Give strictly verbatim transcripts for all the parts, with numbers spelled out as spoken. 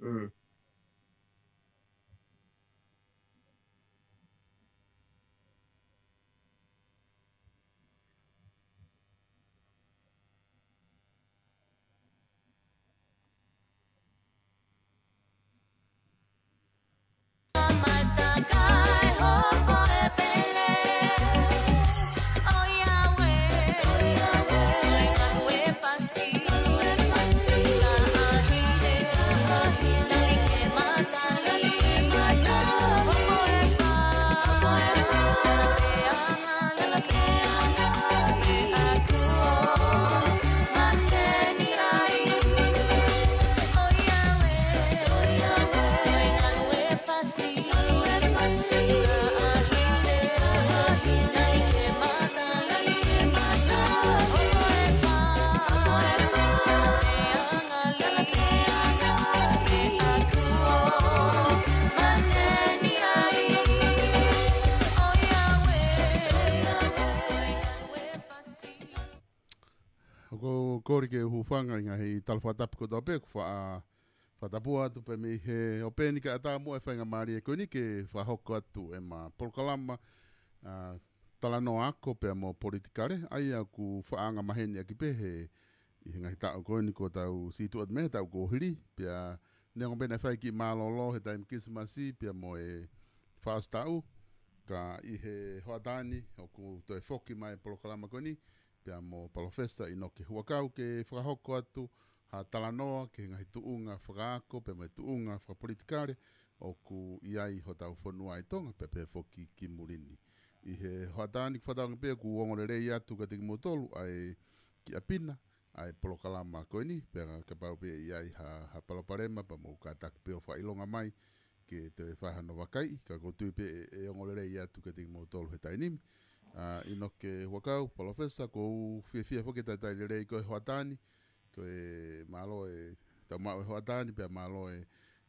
Mm. ʻOku ou kole ke u hūfanga ʻi he ngaahi tala fakatapu kotoa pē, ʻoku faʻa fakatapu atu pē mei he ʻope ni kae ʻatā muʻa e faingamālie ko eni ke fakahoko atu ʻema polokalama, ʻa, talanoa ako pea mo politikale, ʻa ia ʻoku faʻa anga maheni ʻaki pē he, ʻi he ngaahi taʻu ko eni kuo tau situʻa atu mei he taʻu kuo hili, pea neongo pē naʻe fai kiʻi mālōlō he taimi Kilisimasi, pea mo e fakaʻosi taʻu, ka ʻi he hoʻatā ni, ʻoku toe foki mai e polokalama ko eni, pea mo Palōfesa ʻInoke Huʻakau ke fakahoko atu ha talanoa ki he ngaahi tuʻunga fakaako, pea mo e tuʻunga fakapolitikale, ʻoku ʻi ai hotau fonua ʻi Tonga, pea pehē foki ki muli ni. ʻI he hoʻatā ni ʻoku fakatauange pē ʻoku ongo lelei atu kiate kimoutolu ʻa e kiʻi ʻapi na, ʻa e polokalama ko eni, pea kapau pē ʻe ʻi ai ha, ha palopalema, pea mou kātaki pē ʻo fakaʻilonga mai, ke toe fai hano vakaiʻi, ka ʻoku ou tui pē ʻe, ʻe ongo lelei atu kiate kimoutolu he taimi ni. ʻA, ʻInoke Huʻakau, Palōfesa, ʻoku ou fiefia foki he talitali lelei ko e hoʻatā ni, ko e mālō e tau maʻu e hoʻatā ni, pea mālō e,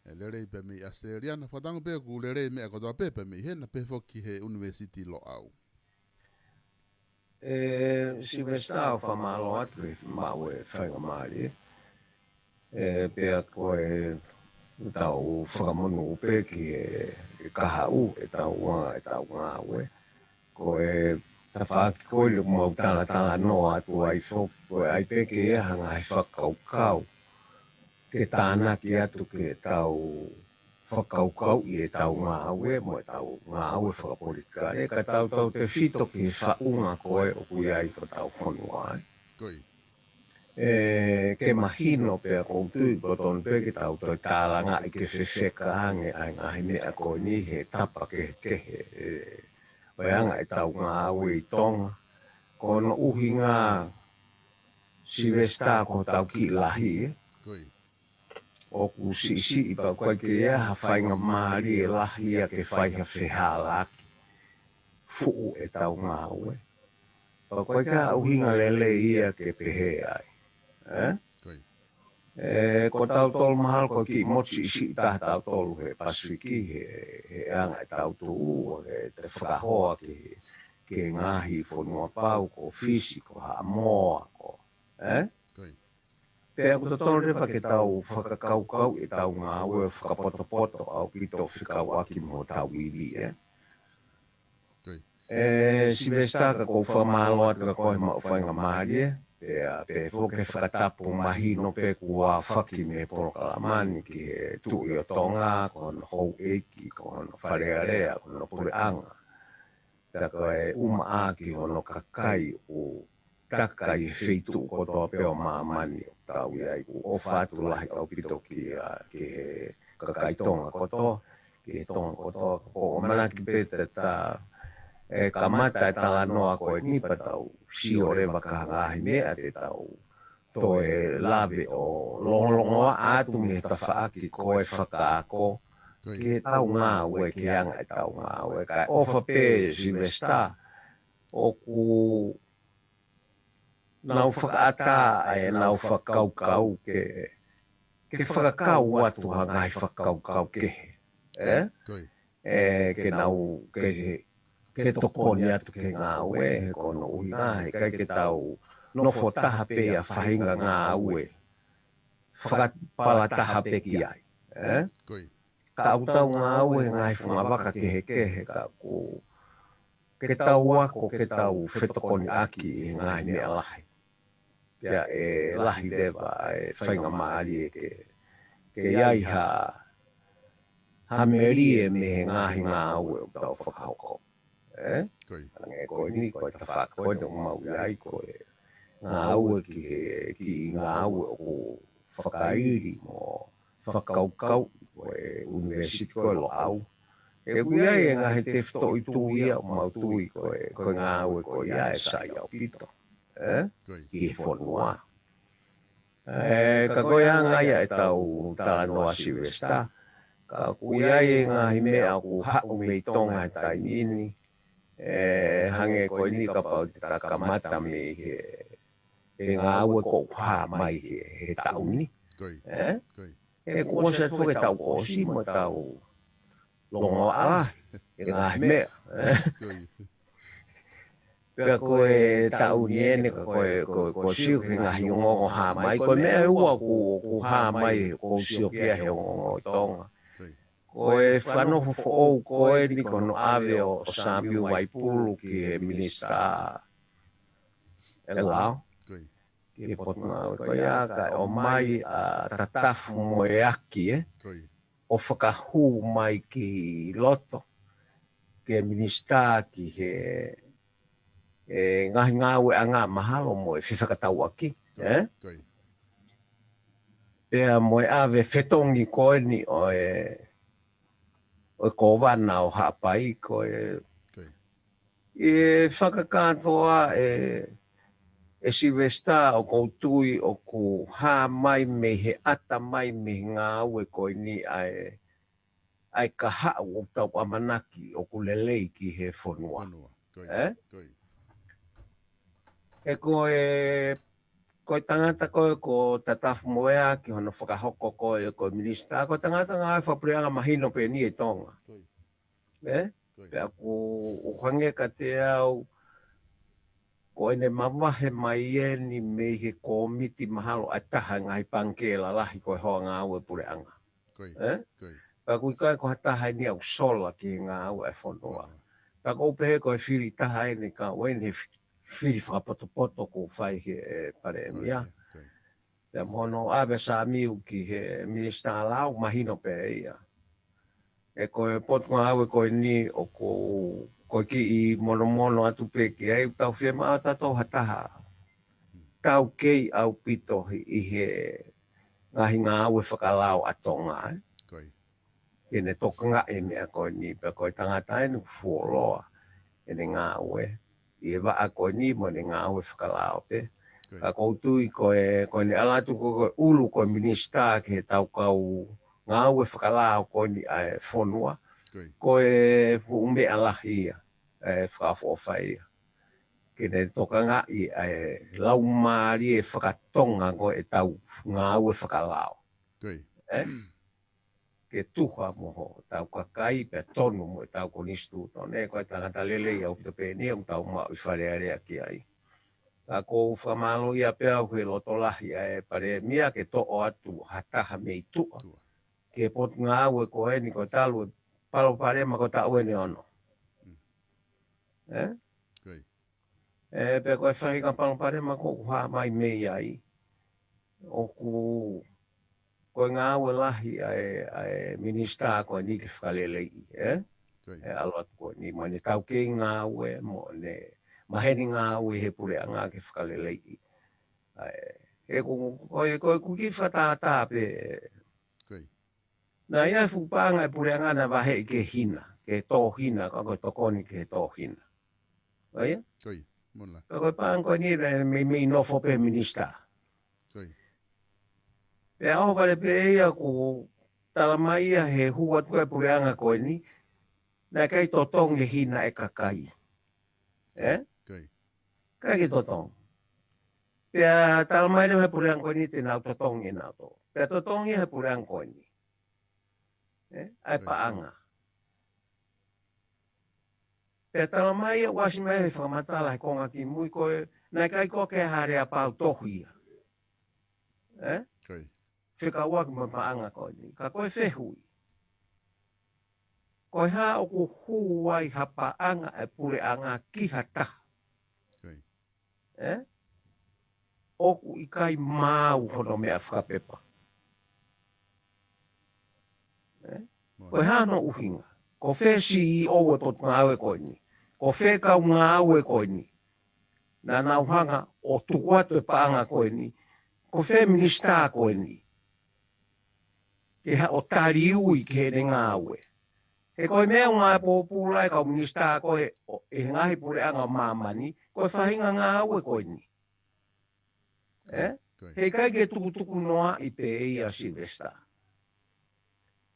e lelei pē mei ʻAositelēlia na, fakatauange pē ʻoku lelei e meʻa kotoa pē, pē mei hena, pehē foki he ʻUnivēsiti Loʻau. ʻE, Silivesitā, ʻoku fakamālō atu he maʻu e faingamālie. ʻE, pea ko e tau fakamonū pē ki he, he kahaʻu, ʻetau anga, ʻetau ngāue. Ko e tafaʻaki ko eni ʻoku mau talatalanoa atu ai foki, ko e ʻai pē ke ʻi ai ha ngaahi fakakaukau ke tānaki atu ke tau fakakaukauʻi ʻetau ngāue mo ʻetau ngāue fakapolitikale, ka tau tautefito ki he faʻunga ko ē ʻoku ʻi ai hotau fonua. Ko ia. ʻE, ke mahino pea ʻoku ou tui ʻoku totonu pē ke tau toe tālangaʻi ke fefeka ange ʻa e ngaahi meʻa ko eni he tapa kehekehe, ʻe, ʻo e anga ʻetau ngāue ʻi Tonga. Ko hono ʻuhinga, Silivesitā, ko hotau kiʻi lahi, ē? Ko ia. ʻOku siʻisiʻi pea ʻoku ʻikai ke ʻi ai ha faingamālie lahi ia ke fai ha fehālaaki fuʻu ʻetau ngāue. Pea ʻoku ʻikai ke ʻi ai ha ʻuhinga lelei ia ke pehē ai. Ē? Ko ia. ʻE, ko tautolu mahalo ko e kiʻi motu siʻisiʻi taha tautolu he Pasifiki, he, he anga ʻetau tuʻu, he te fakahoa ki he, ki he ngaahi fonua pau, ko Fisi, ko Haʻamoa, ko, ē? Ko ia. Pea ʻoku totonu leva ke tau fakakaukauʻi ʻetau ngāue fakapotopoto ʻaupito fekauʻaki mo hotau ivi, ē? Ko ia. ʻE, Silivesitā, ka ʻoku ou fakamālō atu kia koe he maʻu faingamālie, pea pehē foki e fakatapu, mahino pē kuo aofaki mei he polokalama ni ki he Tuʻi ʻo Tonga, ko hono houʻeiki, ko hono Fale Alea, ko hono puleʻanga. Pea ko e ʻumaʻā ki hono kakai ʻoku taka ʻi he feituʻu kotoa pē ʻo māmani ʻoku tau ʻi ai. ʻOku ʻofa atu lahi ʻaupito ki, ʻa, ki he kakai Tonga kotoa, ki he Tonga kotoa. ʻOku ou ʻamanaki pē te ta, ʻe, kamata e talanoa ko eni pea tau sio leva ki ha ngaahi meʻa te tau toe lave ʻo longolongoaʻa atu mei he tafaʻaki ko e fakaako, ko ia, ki heʻetau ngāue, ki he anga ʻetau ngāue. Kae ʻofa pē, Silivesitā, ʻoku nau fakaʻatā ʻenau fakakaukau ke, ke fakakau atu ha ngaahi fakakaukau kehe. Ē? Ko ia. ʻE, ke nau, ke, ke tokoni atu ki he ngāue, he ko hono ʻuhinga, he ʻikai ke tau nofo taha pē ʻi ha faʻahinga ngāue fakapalataha pē ki ai. ē? Ka ʻoku tau ngāue he ngaahi fungavaka kehekehe ka ʻoku ke tau ako, ke tau fetokoniʻaki he ngaahi meʻa lahi. Pea ʻe lahi leva e faingamālie ke, ke ʻi ai ha, ha melie mei he ngaahi ngāue ʻoku tau fakahoko. Ē? Hangē ko eni, ko e tafaʻaki ko eni ʻoku mau ʻi ai, ko e ngāue ki he, ki he ngāue ʻoku fakaili mo fakakaukau ko e ʻUnivēsiti ko e Loʻau. He ʻoku ʻi ai e ngaahi tefitoʻi tui ia ʻoku mau tui ko e, ko e ngāue ko ia ʻe sai ʻaupito, ē? Ki he fonua. Ē, ka ko e anga ia ʻetau talanoa Silivesitā. Ka ʻoku ʻi ai e ngaahi meʻa ʻoku haʻu mei Tonga he taimi ni. Ē, hangē ko eni kapau te ta kamata mei he, he ngāue ʻoku hā mai he, he taʻu ni. Ē? He kuo ʻosi atu foki e taʻu kuo ʻosi mo e taʻu longoaʻa lahi e ngaahi meʻa. Ē? Pea ko e taʻu ni eni, ko e, ko e, ko e sio ki he ngaahi ongoongo hā mai, ko e meʻa ʻe ua ʻoku, ʻoku hā mai, ʻoku ou sio ki ai he ongoongo ʻi Tonga. Ko e fakanofo foʻou ko eni ko hono ʻave ʻo, ʻo Samiu Vaipulu ki he minisitā ʻe lao. Ki he potungāue ko ia, kae ʻomai ʻa Tatafu Moeaki, ē? ʻO fakahū mai ki loto, ki he minisitā, ki he, e, ngaahi ngāueʻanga mahalo mo e fefakatauʻaki, ē? Pea mo e ʻave fetongi ko eni ʻo e, ʻo e kōvana ʻo Haʻapai ko e, ʻi he fakakātoa ʻe, ʻe Silivesitā ʻoku ou tui ʻoku hā mai mei he ʻata mai mei he ngāue ko eni ʻa e, ʻa e kahaʻu ʻoku tau ʻamanaki ʻoku lelei ki he fonua. Ē? He ko e, ko e tangata ko e ko Tatafu Moeaki hono fakahoko ko e ko e minisitā, ko e tangata ngāue fakapuleʻanga mahino pē eni ʻi Tonga. Ē? Pea ʻoku, ʻoku hangē kiate au, ko ʻene mavahe mai eni mei he kōmiti mahalo ʻa e taha ngaahi pangikē lalahi ko e hoa ngāue puleʻanga. Ē? Pea ʻoku ʻikai ko ha taha eni ʻoku sola ki he ngāue ʻa e fonua. Pea ʻoku ou pehē ko e fili taha eni ka ʻoku eni he fi-, fili fakapotopoto ʻoku fai he, e, palēmia. Pea mo hono ʻave Samiu ki he minisitā lao mahino pē ia. He ko e potungāue ko eni ʻoku, ko e kiʻi monomono atu pē ki ai, ʻoku tau fiemaʻu ʻa tautolu ha taha taukei ʻaupito ʻi he ngaahi ngāue fakalao ʻa Tonga, ē? Ke ne tokangaʻi e meʻa ko eni, pea ko e tangata eni ʻoku fuoloa ʻene ngāue ʻi he vaʻa ko eni mo ʻene ngāue fakalao pē. Ka ʻoku ou tui ko e, ko ʻene ʻalu atu ko e, ko e ʻulu ko e minisitā ki he taukau ngāue fakalao ko eni ʻa e fonua, ko e fuʻu meʻa lahi ia, ʻe fakaʻofoʻofa ia. Ke ne tokangaʻi ʻa e laumālie fakatonga ko e tau ngāue fakalao. Ē? Ke tuha mo hotau kakai pea tonu mo ʻetau konisitūtone, ko e tangata lelei ʻaupito pē eni ʻoku tau maʻu ʻi Fale Alea ki ai. Ka ʻoku ou fakamālō ia pē au he loto lahi ʻa e palēmia ke toʻo atu ha taha mei tuʻa ki he potungāue ko eni, ko e talu e palopalema ko e taʻu eni ʻe ono. Ē? Ē, pea ko e faʻahinga palopalema ko ē ʻoku hā mai mei ai, ʻoku, ko e ngāue lahi ʻa e, ʻa e minisitā ko eni ke fakaleleiʻi, ē? ʻE ʻalu atu ko eni mo ʻene taukei ngāue, mo ʻene maheni ngāue he puleʻanga ke fakaleleiʻi. ʻA e, he ko, ko e, ko e ʻoku kiʻi fakatātā pē. Naʻe ʻi ai e fuʻu paʻanga ʻa e puleʻanga naʻe vaheʻi ki he hina, ki he tō hina, ka ko e tokoni ki he tō hina. ʻIo? Ka ko e paʻanga ko eni naʻe mei, mei nofo pē minisitā. Pea ʻohovale pē ia ʻoku tala mai ia he hū atu ko ē puleʻanga ko eni, naʻe ʻikai totongi e hina ʻa e kakai. Ē? ʻIkai ke totongi. Pea tala mai leva he puleʻanga ko eni te nau totongi ʻe nautolu. Pea totongi he puleʻanga ko eni. Ē? ʻA e paʻanga. Pea tala mai ia ʻoku ʻasi mai he fakamatala he konga kimui ko ē, naʻe ʻikai ko ē ke ha aleapau tohi ia. Ē? fekauʻaki mo e paʻanga ko eni. Ka ko e fehuʻi, ko e hā ʻoku hū ai ha paʻanga ʻa e puleʻanga ki ha taha? Ē? ʻOku ʻikai maau hono meʻa fakapepa. Ē? Ko e hā hono ʻuhinga? Ko fē C E O e potungāue ko eni? Ko fē kau ngāue ko eni naʻa nau hanga ʻo tuku atu e paʻanga ko eni? Ko fē minisitā ko eni ke haʻu ʻo taliui ki heʻene ngāue? He ko e meʻa ʻoku ngāue pōpula e kau minisitā ko ē ʻo e ngaahi puleʻanga ʻo māmani, ko e faʻahinga ngāue ko eni. Ē? He ʻikai ke tukutuku noaʻi pē ia, Silivesitā.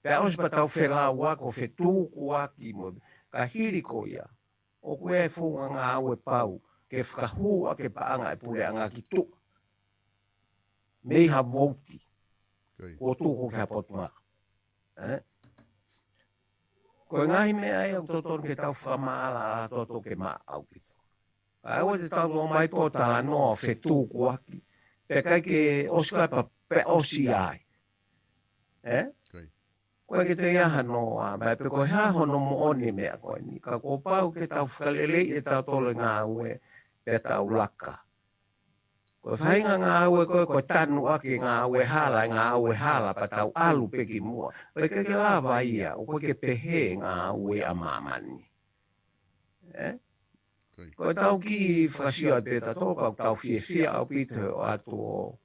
Pea ʻosi pea tau felauʻaki ʻo fetukuaki mo, ka hili ko ia, ʻoku ʻi ai e founga ngāue pau ke fakahū ʻaki e paʻanga e puleʻanga ki tuʻa mei ha vouti kuo tuku ki ha potungāue. Ē? Ko e ngaahi meʻa ia ʻoku totonu ke tau fakamaʻalaʻala toto ke maʻa ʻaupito. ʻA ia ʻoua te tau ō mai pē ʻo talanoa ʻo fetukuaki, pea ʻikai ke ʻosi ka pea, pea ʻosi ai. Ē? Ko e ke te ia hano a, mai pe ko e hā hono moʻoni meʻa ko eni. Ka kuo pau ke tau fakaleleiʻi ʻe tautolu e ngāue, pea tau laka. Ko e faʻahinga ngāue ko ē, ko e tanu ʻaki e ngāue hala, e ngāue hala, pea tau ʻalu pē ki muʻa. Ko e ke ke lava ia, ʻoku ʻikai ke pehē ngāue ʻa māmani. Ē? Ko e tau kiʻi fakasio atu pē tautolu, ka ʻoku tau fiefia ʻaupito he ʻoatu ʻo,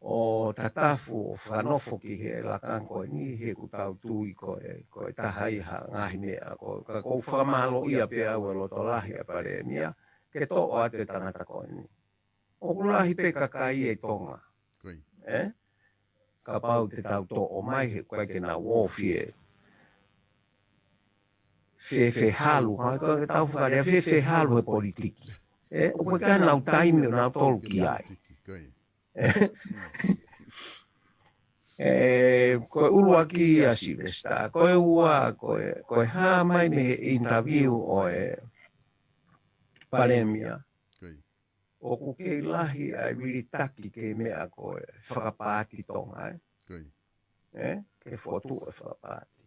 ʻo tatafu ʻo fakanofo ki he lakanga ko eni, he ʻoku tau tui ko e, ko e taha ia ha ngaahi meʻa, ko, ka ʻoku ou fakamālōʻia pē au e loto lahi ʻa e Palēmia ke toʻo atu e tangata ko eni. ʻOku lahi pē kakai ʻi Tonga. Ē? Kapau te tau toʻo mai he ʻoku ʻikai ke nau ō fie, fie fehalu, ka, ka tau fakalea fie fehalu he politiki. Ē? ʻOku ʻikai ke nau taimi ʻo nau tolu ki ai. Ē, ko e ʻuluaki ia, Silivesitā, ko e ua, ko e, ko e hā mai mei he interview ʻo e Palēmia. ʻOku kei lahi ʻa e vilitaki ki he meʻa ko e fakapaati Tonga, ē? Ē? Ke fokotuʻu e fakapaati.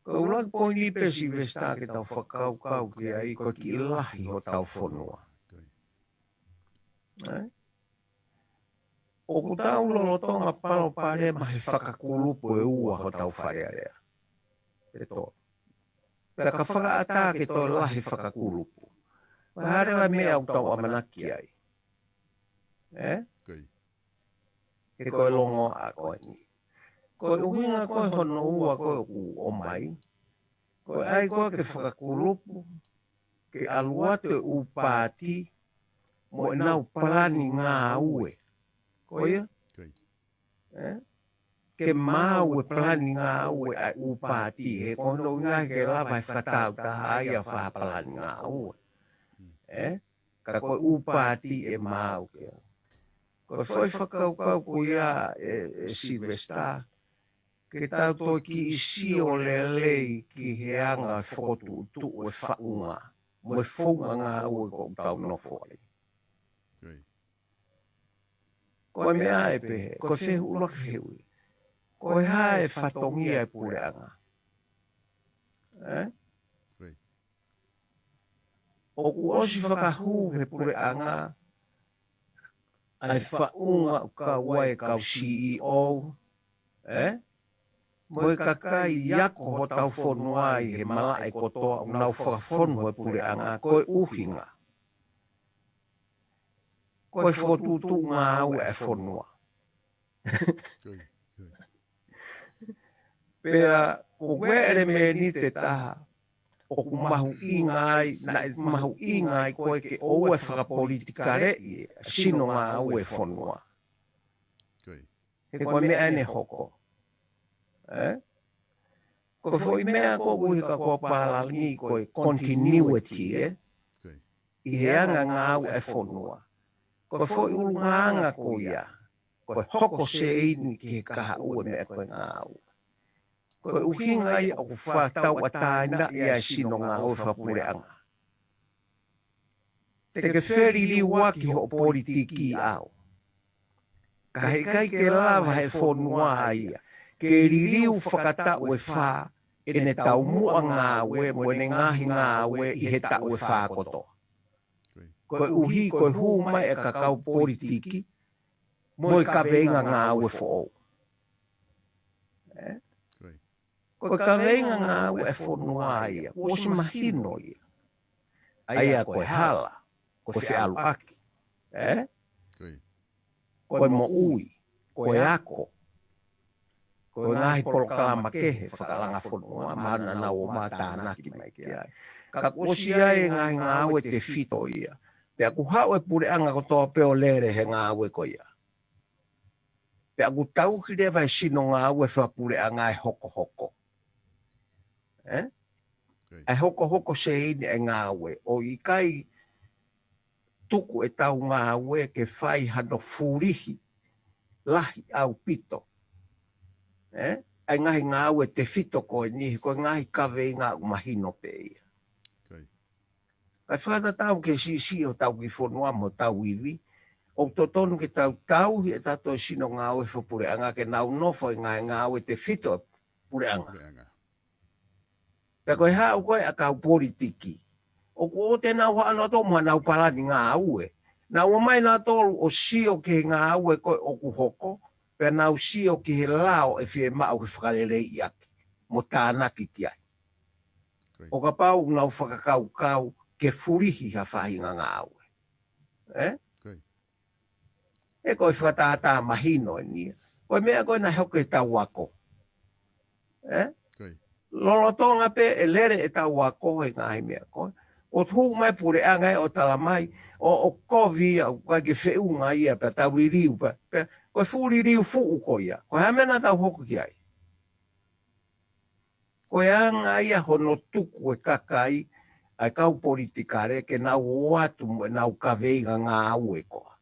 Ko e ʻuluaki poini pē, Silivesitā, ke tau fakakaukau ki ai, ko e kiʻi lahi hotau fonua. Ē? ʻOku tau lolotonga palopalema he fakakulupu ʻe ua hotau Fale Alea. Pe tolu. Pea ka fakaʻatā ke toe lahi fakakulupu, ko e hā leva e meʻa ʻoku tau ʻamanaki ai? Ē? He ko e longoaʻa ko eni. Ko e ʻuhinga ko ē hono ua ko ē ʻoku ʻomai, ko e ʻai ko ē ke fakakulupu, ke ʻalu atu e ʻū paati mo ʻenau palani ngāue. Ko ia? Ē? Ke maau e palani ngāue ʻa e ʻū paati, he ko hono ʻuhinga ke lava he fakataautaha ia ʻo fai ha palani ngāue. Ē? Ka ko e ʻū paati ʻe maau ke. Ko e foʻi fakakaukau ko ia, ē, ē Silivesitā, ke tau toe kiʻi sio lelei ki he anga e fokotuʻutuʻu e faʻunga mo e founga ngāue ʻoku tau nofo ai. Ko e meʻa ʻe pehē, ko e fehuʻi, ʻuluaki fehuʻi, ko e hā e fatongia e puleʻanga? Ē? ʻOku ʻosi fakahū he puleʻanga ʻa e faʻunga ʻoku kau ai e kau C E O, ē? Mo e kakai ʻi he ako hotau fonua ʻi he malaʻe kotoa ʻoku nau fakafonu he puleʻanga, ko e ʻuhinga ko e fokotuʻutuʻu ngāue e fonua. Pea ko e ʻelemēniti ʻe taha ʻoku mahuʻinga ai, naʻe mahuʻinga ai ko e ke ʻoua ʻe fakapolitikaleʻi e sino ngāue e fonua. He ko e meʻa ʻeni ʻe hoko, ē? Ko e foʻi meʻa ko ē ʻoku ui he kakai pālangi ko e continuity, ē? ʻI he anga ngāue e fonua. Ko e foʻi ʻulungaanga ko ia, ko e hoko sēini ki he kahaʻu e meʻa ko e ngāue. Ko e ʻuhinga ia ʻoku fakatauʻatāina ia e sino ngāue fakapuleʻanga. Te ke feliliuaki hoʻo politiki ʻaʻau. Ka heʻikai ke lava he fonua ia ke liliu fakataʻu ʻe fā ʻene taumuʻa ngāue mo ʻene ngaahi ngāue ʻi he taʻu ʻe fā kotoa. Koeʻuhi ko e hū mai e kakai politiki mo e kaveinga ngāue foʻou. Ko e kaveinga ngāue e fonua ia, kuo ʻosi mahino ia. ʻA ia ko e hala, ko e feʻaluʻaki, ē? Ko e moʻui, ko e ako, ko e ngaahi polokalama kehe fakalanga fonua, mahalo naʻa nau ō mai ʻo tānaki mai ki ai. Ka kuo ʻosi ʻi ai e ngaahi ngāue tefito ia. Pea ʻoku haʻu e puleʻanga kotoa pē ʻo lele he ngāue ko ia. Pea ʻoku tauhi leva e sino ngāue fakapuleʻanga e hokohoko. Ē? ʻA e hokohoko sēini e ngāue. ʻOku ʻikai tuku e tau ngāue ke fai hano fulihi lahi ʻaupito. Ē? ʻA e ngaahi ngāue tefito ko eni, ko e ngaahi kaveinga ʻoku mahino pē ia. Kae fakatatau ki he siʻisiʻi ʻo tau kiʻi fonua mo tau ivi, ʻoku totonu ke tau tauhi e tato e sino ngāue fakapuleʻanga ke nau nofo e ngaahi ngāue tefito e puleʻanga. Pea ko e haʻu ko ē ʻa e kau politiki, ʻoku ʻoua te nau haʻu nautolu mo ʻenau palani ngāue. Nau ō mai nautolu ʻo sio ki he ngāue ko ē ʻoku hoko, pea nau sio ki he lao ʻe fiemaʻu ke fakaleleiʻi ʻaki mo tānaki ki ai. ʻO kapau ʻoku nau fakakaukau ke fulihi ha faʻahinga ngāue. Ē? Ē, ko e fakatātā mahino eni. Ko e meʻa ko ē naʻe hoko he tau ako. Ē? Lolotonga pē e lele e tau ako he ngaahi meʻa ko ē, kuo hū mai puleʻanga ē ʻo tala mai ʻoku kovi ia, ʻoku ʻikai ke feʻunga ia, pea tau liliu pē. Pea ko e fuʻu liliu fuʻu ko ia, ko e hā e meʻa naʻa tau hoko ki ai? Ko e anga ia hono tuku e kakai ʻa e kau politikale ke nau ō atu mo ʻenau kaveinga ngāue ko ē.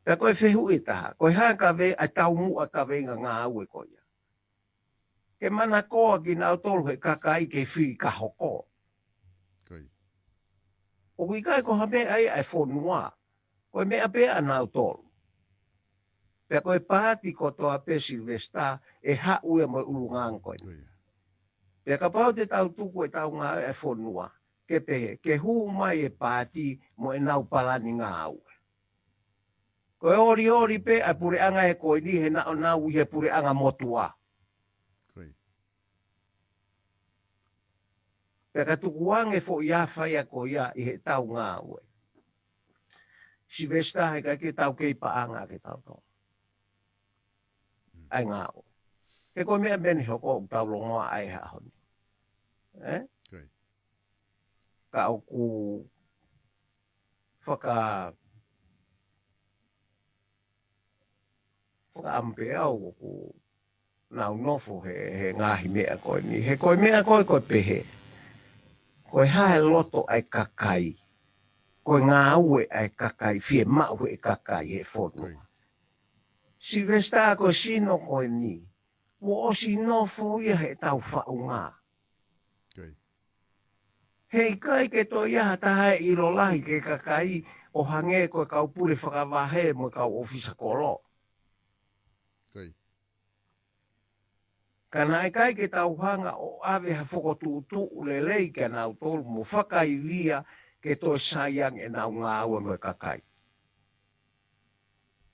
Pea ko e fehuʻi ʻe taha, ko e hā e kaveinga, ʻa e taumuʻa kaveinga ngāue ko ia? Ke manakoa kinautolu he kakai ke fili ka hoko. ʻOku ʻikai ko ha meʻa ia ʻa e fonua. Ko e meʻa pē ʻa nautolu. Pea ko e paati kotoa pē Silivesitā ʻe haʻu ia mo e ʻulungaanga ko ē. Pea kapau te tau tuku e tau ngāue e fonua ke pehē, ke hū mai e paati mo ʻenau palani ngāue. Ko e olioli pē ʻa e puleʻanga ē ko eni he naʻa nau ʻi he puleʻanga motuʻa. Pea ka tukuange foʻi afa ia ko ia ʻi he tau ngāue. Silivesitā, heʻikai ke tau kei paʻanga ke tau tō ʻa e ngāue. He ko e meʻa pē eni hoko ʻoku tau longoaʻa ai he ʻaho ni. Ē? Ka ʻoku faka-, fakaʻamu pē au ʻoku nau nofo he, he ngaahi meʻa ko eni. He ko e meʻa ko ē ko e pehē, ko e hā e loto ʻa e kakai? Ko e ngāue ʻa e kakai, fiemaʻu ʻe he kakai he fonua. Silivesitā, ko e sino ko eni, kuo ʻosi nofo ia he tau faʻunga. Heʻikai ke toe ʻi ai ha taha ʻe ʻilo lahi ki he kakai ʻo hangē ko e kau pule fakavahe mo e kau ʻōfisa kolo. Ka naʻe ʻikai ke tau hanga ʻo ʻave ha fokotuʻutuʻu lelei kia nautolu mo fakaivia ke toe sai ange ʻenau ngāue mo e kakai.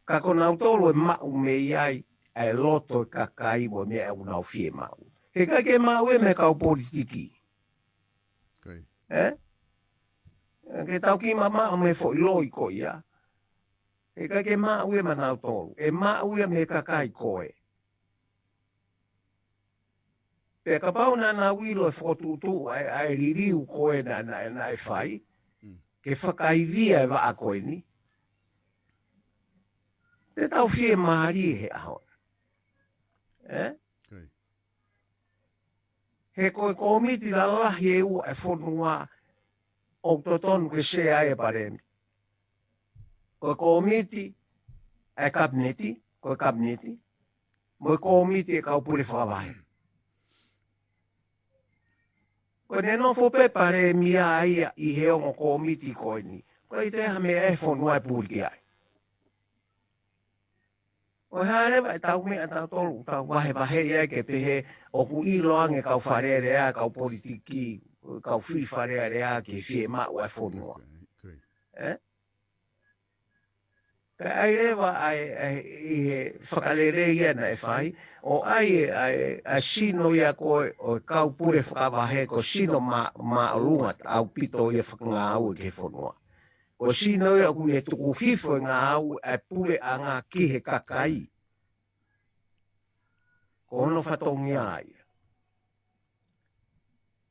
Ka ko nautolu ʻe maʻu mei ai ʻa e loto e kakai mo e meʻa ʻoku nau fiemaʻu. Heʻikai ke maʻu ia mei he kau politiki. Ē? Ke tau kiʻi mamaʻo mei he foʻi loi ko ia. Heʻikai ke maʻu ia maʻa nautolu. ʻE maʻu ia mei he kakai ko ē. Pea kapau naʻa nau ʻilo e fokotuʻutuʻu ʻa e, ʻa e liliu ko ē naʻa, naʻa, naʻe fai, ke fakaivia e vaʻa ko eni, te tau fiemālie he ʻaho ni. Ē? He ko e kōmiti lalahi ʻe ua e fonua ʻoku totonu ke sea ai e palēmia. Ko e kōmiti ʻa e kapineti, ko e kapineti, mo e kōmiti e kau pule fakavahe. Ko ʻene nofo pē palēmia ia ʻi he ongo kōmiti ko eni, ʻoku ʻikai toe ʻi ai ha meʻa ʻe he fonua ʻe puli ki ai. Ko e hā leva ʻetau meʻa ʻatautolu, tau vahevahe ia ke pehē ʻoku ʻilo ange kau Fale Alea, kau politiki, kau fili Fale Alea ke fiemaʻu ʻa e fonua. Ē? Ka ʻai leva ʻa e, ʻa e, ʻi he fakalelei ia naʻe fai, ʻo ʻai e, ʻa e, ʻa e sino ia ko ē ʻo e kau pule fakavahe ko e sino mā, māʻolunga ʻaupito ia fakangāue ki he fonua. Ko e sino ia ʻoku ne tuku hifo e ngāue ʻa e puleʻanga ki he kakai. Ko hono fatongia ia.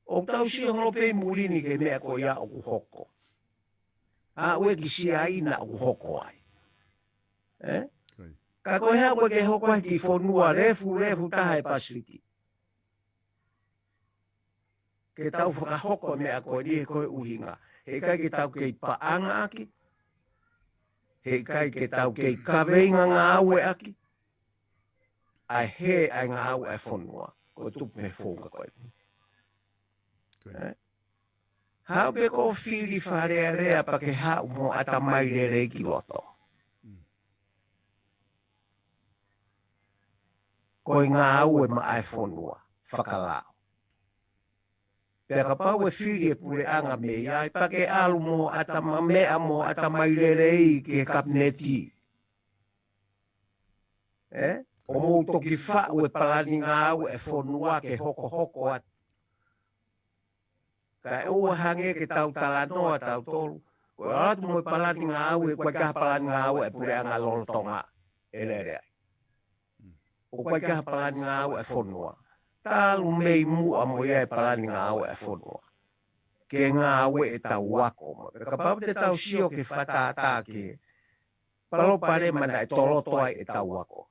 ʻOku tau sio holo pē ʻi muli ni ki he meʻa ko ia ʻoku hoko. Aʻu ē ki Siaina ʻoku hoko ai. Ē? Ka ko e hā ʻoku ʻikai ke hoko ai ki he fonua lefulefu taha ʻi he Pasifiki. Ke tau fakahoko e meʻa ko eni he ko e ʻuhinga. Heʻikai ke tau kei paʻanga ʻaki. Heʻikai ke tau kei kaveinga ngāue ʻaki. ʻA e hē ʻa e ngāue ʻa e fonua. Ko e tupu mei he founga ko eni. Ē? Haʻu pē ko e fili Fale Alea pea ke haʻu mo e ʻatamai lelei ki loto. Ko e ngāue maʻa e fonua, fakalao. Pea kapau ʻe fili e puleʻanga mei ai, pea ke ʻalu mo e ʻatama, meʻa mo e ʻatamai lelei ki he kapineti. Ē? ʻO mou toki faʻu e palani ngāue ʻa e fonua ke hokohoko atu. Kae ʻoua hangē ke tau talanoa tautolu. Ko e ʻalu atu mo e palani ngāue, ʻoku ʻikai ha palani ngāue ʻa e puleʻanga lolotonga ʻe lele ai. ʻOku ʻikai ha palani ngāue ʻa e fonua. Talu mei muʻa mo ia e palani ngāue ʻa e fonua. Ke ngāue ʻetau ako. Kapau te tau sio ki he fakatātā ki he palopalema naʻe toloto ai ʻetau ako.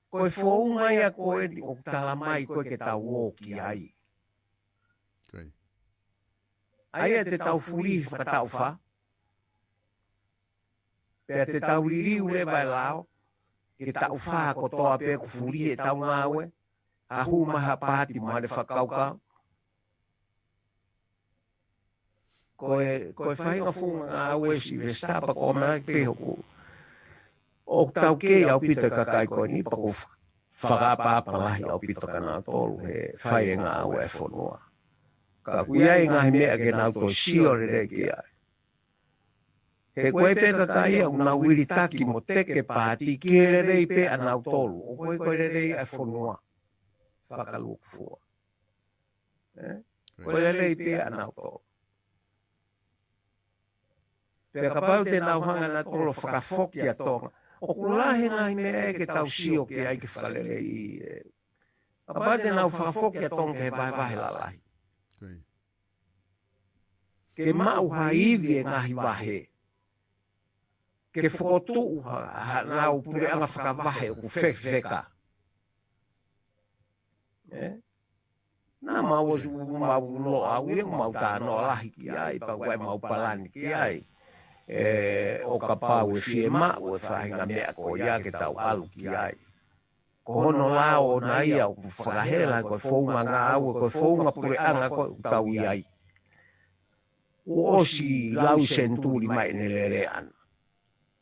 Ko e founga ia ko eni ʻoku tala mai ko ē ke tau ō ki ai. ʻA ia te tau fuli fakataʻu fā. Pea te tau liliu leva e lao, ke taʻu fā kotoa pē ʻoku fuli ʻetau ngāue, ha hū mai ha paati mo hane fakakaukau. Ko e, ko e faʻahinga founga ngāue Silivesitā pea ko e meʻa pē ʻoku, ʻoku tau kei ʻaupito e kakai ko eni pea ʻoku fa-, fakaʻapaʻapa lahi ʻaupito kia nautolu he fai e ngāue ʻa e fonua. Ka ʻoku ʻi ai e ngaahi meʻa ke nau toe sio lelei ki ai. He ko e pē kakai ia ʻoku nau vilitaki mo teke paati ki he lelei pē ʻanautolu. ʻOku ʻikai ko e lelei ʻa e fonua. Fakalūkufua. Ē? Ko e lelei pē ʻanautolu. Pea kapau te nau hanga nautolu ʻo fakafoki ʻa Tonga. ʻOku lahi e ngaahi meʻa ia ke tau sio ki ai ke fakaleleiʻi, ē. Kapau te nau fakafoki ʻa Tonga ki he vahevahe lalahi. Ke maʻu ha ivi e ngaahi vahe. Ke fokotuʻu ha, haʻanau puleʻanga fakavahe ʻoku fefeka. Ē? Naʻa mau ʻosi, mau loa au ia, mau talanoa lahi ki ai, pea ʻoku ʻi ai ʻemau palani ki ai. Ē, ʻo kapau ʻe fiemaʻu e faʻahinga meʻa ko ia ke tau ʻalu ki ai. Ko hono lao ʻona ia ʻoku fakahela, ko e founga ngāue, ko e founga puleʻanga ko ē ʻoku tau ʻi ai. Kuo ʻosi lau senituli mai ʻene lele ʻana.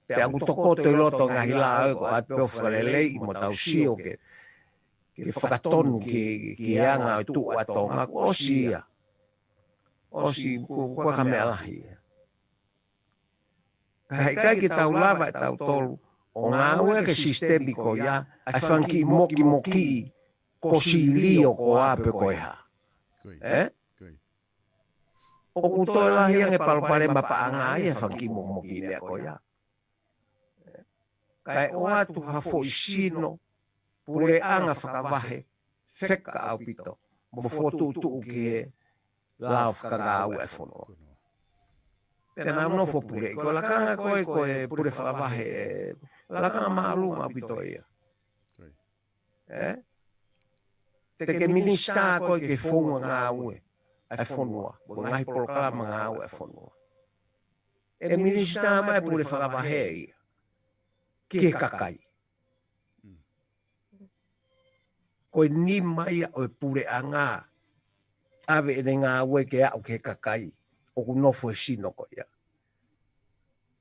Pea ʻoku tokoto ʻi loto ngaahi lao ē ko ʻatu pē ʻo fakaleleiʻi mo tau sio ke, ke fakatonu ki, ki he anga ʻo e tuʻu ʻa Tonga, kuo ʻosi ia. ʻOsi, ko, ko e ka meʻa lahi ia. Ka heʻikai ke tau lava ʻe tautolu ʻo ngāue ki he sisitemi ko ia, ʻa e fanga kiʻi mokimoki ko Silio ko ā pe ko e hā. Ē? ʻOku toe lahi ange palopalema paʻanga ia fanga kiʻi mokimoki meʻa ko ia. Kae ʻoatu ha foʻi sino, puleʻanga fakavahe, feka ʻaupito, mo fokotuʻutuʻu ki he lao fakangāue ʻa e fonua. Pea nau nofo pule, ko e lakanga ko ē, ko e pule fakavahe, ē, lakanga māʻolunga ʻaupito ia. Ē? Te ke minisitā koe ki he founga ngāue ʻa e fonua, mo e ngaahi polokalama ngāue ʻa e fonua. ʻE minisitā mai pule fakavahe ia ki he kakai. Ko e nima ia ʻo e puleʻanga, ʻave ʻene ngāue ke aʻu ki he kakai ʻoku nofo he sino ko ia.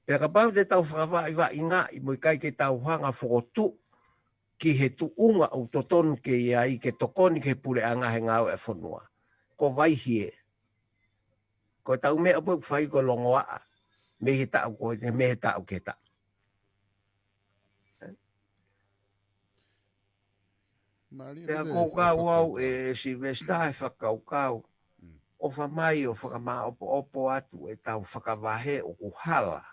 Pea kapau te tau fakavaʻivaʻingaʻi mo ʻikai ke tau hanga fokotuʻu ki he tuʻunga ʻoku totonu ke ʻi ai ke tokoni ki he puleʻanga he ngāue ʻa e fonua, ko e vaʻi ē. Ko e tau meʻa pē ʻoku fai ko e longoaʻa mei he taʻu ko e, mei he taʻu ki he taʻu. Pea ko e kau au ʻe Sylvester he fakakaukau ʻo fai mai ʻo fakamāʻopoʻopo atu ʻetau fakavahe ʻoku hala.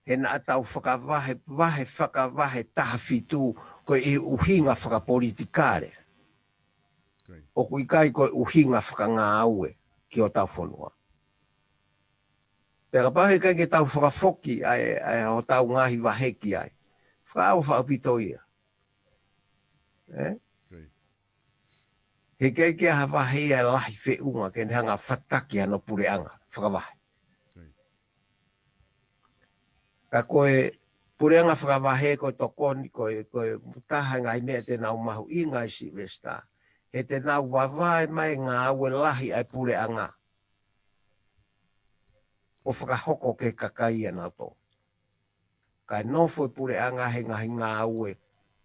He naʻa tau fakavahe, vahe, fakavahe taha fitu ko e ʻuhinga fakapolitikale. ʻOku ʻikai ko e ʻuhinga fakangāue ki hotau fonua. Pea kapau he ʻikai ke tau fakafoki ʻa e, ʻa e hotau ngaahi vahe ki ai, fakaʻau faʻa ʻaupito ia. Ē? He ʻikai ke ʻi ai ha vahe ia ʻe lahi feʻunga ke ne hanga fataki hano puleʻanga fakavahe. Ka ko e puleʻanga fakavahe ko e tokoni, ko e, ko e taha e ngaahi meʻa te nau mahuʻinga ai Sylvester. He te nau vavae mai ngāue lahi ʻa e puleʻanga ʻo fakahoko ki he kakai ʻanautolu. Kae nofo e puleʻanga he ngaahi ngāue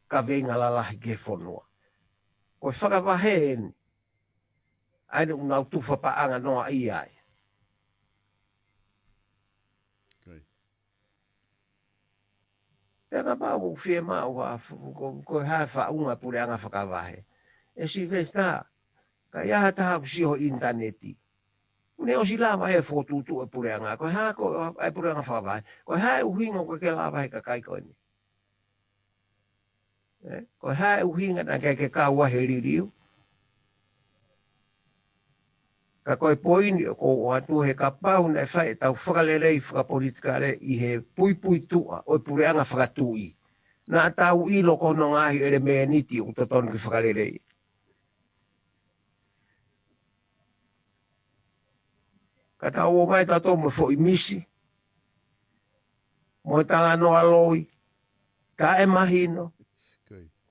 kaveinga lalahi ki he fonua. Ko e fakavahe eni. ʻA ia ʻoku nau tufa paʻanga noa ʻi ai. Pea kapau ʻoku fiemaʻu ha f-, ko, ko e hā e faʻunga puleʻanga fakavahe. ʻE Sylvester, ka ʻi ai ha taha ʻoku sio ʻinitaneti, ʻoku ne ʻosi lava ʻe fokotuʻutuʻu e puleʻanga. Ko e hā ko e puleʻanga fakavahe. Ko e hā e ʻuhinga ʻoku ke lava he kakai ko eni. Ē, ko e hā e ʻuhinga naʻe ʻikai ke kau ai he liliu. Ka ko e poini ʻoku ou ʻoatu he kapau naʻe fai ʻetau fakalelei fakapolitikale ʻi he puipuituʻa ʻo e puleʻanga fakatuʻi, naʻa tau ʻilo ko hono ngaahi ʻelemēniti ʻoku totonu ke fakalelei. Ka tau ō mai tautolu mo e foʻi misi, mo e talanoa loi, taʻemahino,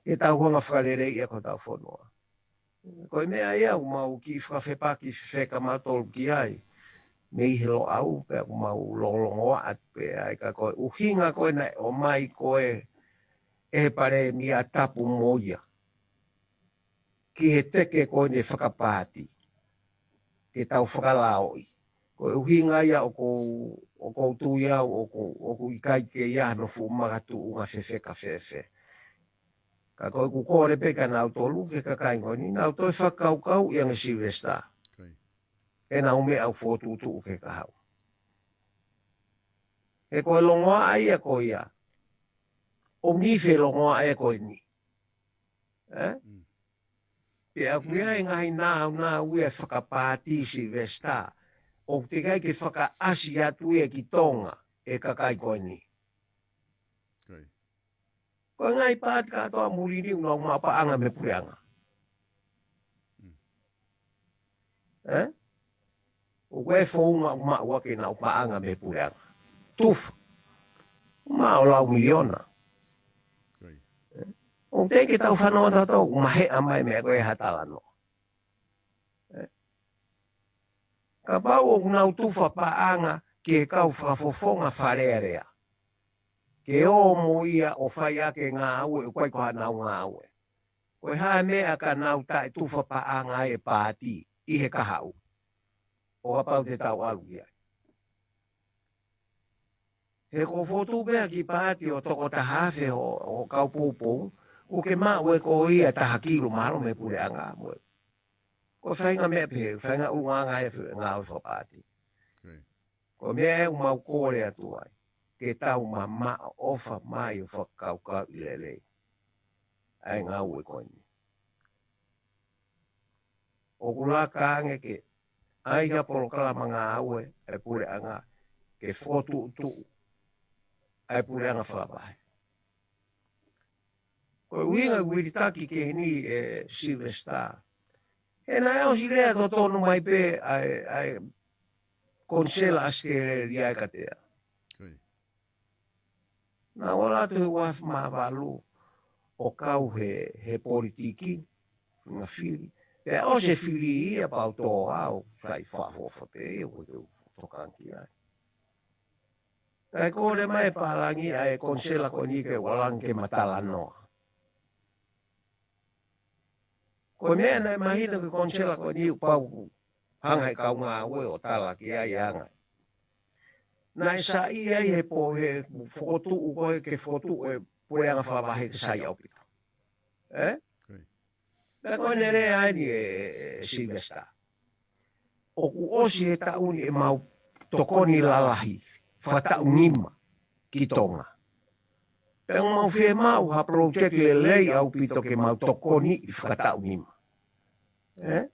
ke tau hanga fakaleleiʻi ʻa hotau fonua. Ko e meʻa ia ʻoku mau kiʻi fakafepaki fefeka mautolu ki ai. Mei he Loʻau, pea ʻoku mau longolongoaʻa pē ai ka ko e ʻuhinga ko ē naʻe ʻomai ko ē ʻe he Palēmia tapu mo ia ki he teke ko eni fakapaati, ke tau fakalaoʻi. Ko e ʻuhinga ia ʻoku ou, ʻoku ou tui au, ʻoku, ʻoku ʻikai ke ʻi ai hano fuʻu makatuʻunga fefeka fēfē. Ka ko ʻeku kole pē kia nautolu, ki he kakai ko eni, nau toe fakakaukauʻi ange Sylvester ʻenau meʻa ʻoku fokotuʻutuʻu ki he kahaʻu. He ko e longoaʻa ia ko ia. ʻOku nife longoaʻa ia ko eni. Ē? Pea ʻoku ʻi ai e ngaahi nāunau ia fakapaati Sylvester. ʻOku teʻeki ai ke fakaʻasi atu ia ki Tonga ʻe he kakai ko eni. Ko e ngaahi paati kātoa muli ni ʻoku nau maʻu paʻanga mei he puleʻanga. Ē? ʻOku ʻi ai e founga ʻoku maʻu ʻaki ʻenau paʻanga mei he puleʻanga. Tufa. Maʻu lau miliona. ʻOku teʻeki ke tau fanongo tautolu, ʻoku maheʻa mai meʻa ko ē ha talanoa. Ē? Kapau ʻoku nau tufa paʻanga ki he kau fakafofonga Fale Alea ke ō mo ia ʻo fai ʻaki e ngāue ʻoku ʻikai ko haʻanau ngāue. Ko e hā e meʻa ka nau taʻetufa paʻanga ai e paati ʻi he kahaʻu ʻo kapau te tau ʻalu ki ai. He ko e fotu pea ki paati ʻo toko taha afe ʻo, ʻo kau poupou, ʻoku ke maʻu ʻe koe ia taha kilu mahalo mei he puleʻanga mo e. Ko e faʻahinga meʻa pehē, faʻahinga ʻulungaanga e ngāue fakapaati. Ko e meʻa ē ʻoku mau kole atu ai, ke tau mamaʻo ʻofa mai ʻo fakakaukauʻi lelei ʻa e ngāue ko eni. ʻOku laka ange ke ʻai ha polokalama ngāue ʻa e puleʻanga ke fokotuʻutuʻu ʻa e puleʻanga fakavahe. Ko e ʻuhinga ʻeku vilitaki ki heni ʻe Sylvester. He naʻe ʻosi lea totonu mai pē ʻa e, ʻa e konisela ʻAositelēlia ʻe Katea. Naʻa ku ʻalu atu he ua afe mā valu ʻo kau he, he politiki, ngaahi fili. Pea ʻosi e fili ia pea u tō au, sai fakaʻofoʻofa pē ia, ʻoku ou tokanga ki ai. Kae kole mai e pālangi ʻa e konisela ko eni ke u ʻalu ange ke ma talanoa. Ko e meʻa naʻe mahino ki he konisela ko eni, ʻoku pau hanga he kau ngāue ʻo tala ki ai ʻa e anga. Naʻe saiʻia ai he pō he fokotuʻu ko ē ke fokotuʻu e puleʻanga fakavahe ke sai ʻaupito. Ē? Pea ko ʻene lea eni ʻe, ʻe Sylvester. ʻOku ʻosi he taʻu ni ʻemau tokoni lalahi fakataʻu nima ki Tonga. Pea ʻoku mau fiemaʻu ha project lelei ʻaupito ke mau tokoniʻi fakataʻu nima. Ē?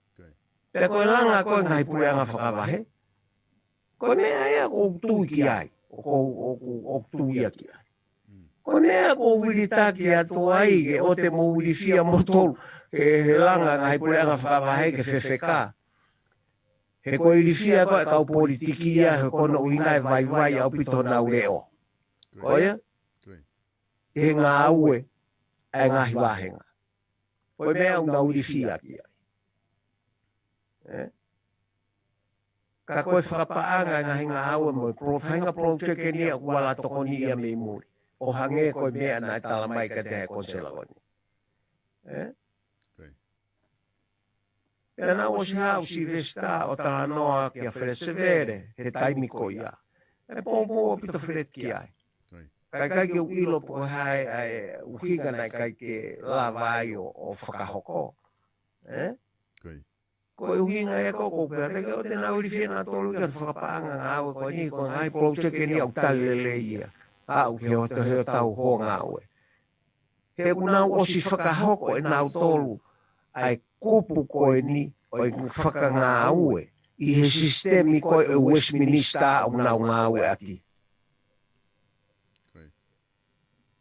Pea ko e langa ko ē ngaahi puleʻanga fakavahe, ko e meʻa ia ʻoku ou tui ki ai, ʻoku ou, ʻoku, ʻoku ou tui ia ki ai. Ko e meʻa ʻoku ou vilitaki atu ai ke ʻoua te mou ilifia moutolu he, he langa ngaahi puleʻanga fakavahe ke fefeka. He ko e ilifia ko ē kau politiki ia, he ko hono ʻuhinga ʻe vaivai ʻaupito honau leʻo. Ko ia? He ngāue ʻa e ngaahi vāhenga. Ko e meʻa ʻoku nau ilifia ki ai. Ē? Ka ko e fakapaʻanga e ngaahi ngāue mo e pro-, faʻahinga project eni ʻoku ala tokoni ia mei muli. ʻO hangē ko e meʻa naʻe tala mai kiate au ʻe he konisela ko eni. Ē? Pea naʻe ʻosi haʻu Sylvester ʻo talanoa kia Felesevele he taimi ko ia. ʻE poupou ʻaupito Feleti ki ai. Kae ʻikai ke u ʻilo pe ko e hā e ʻuhinga naʻe ʻikai ke lava ai ʻo, ʻo fakahoko. Ē? Ko e ʻuhinga ia ko ē ʻoku ou pehē atu ke ʻoua te nau ilifia nautolu ia ki he fakapaʻanga ngāue ko eni, ko e ngaahi project eni ʻoku tali lelei ia. ʻAʻu ki he ʻoatu ʻe hotau hoa ngāue. He ʻoku nau ʻosi fakahoko ʻe nautolu ʻa e kupu ko eni ʻo e fakangāue ʻi he sisitemi ko ē ʻo e Westminster ʻoku nau ngāueʻaki.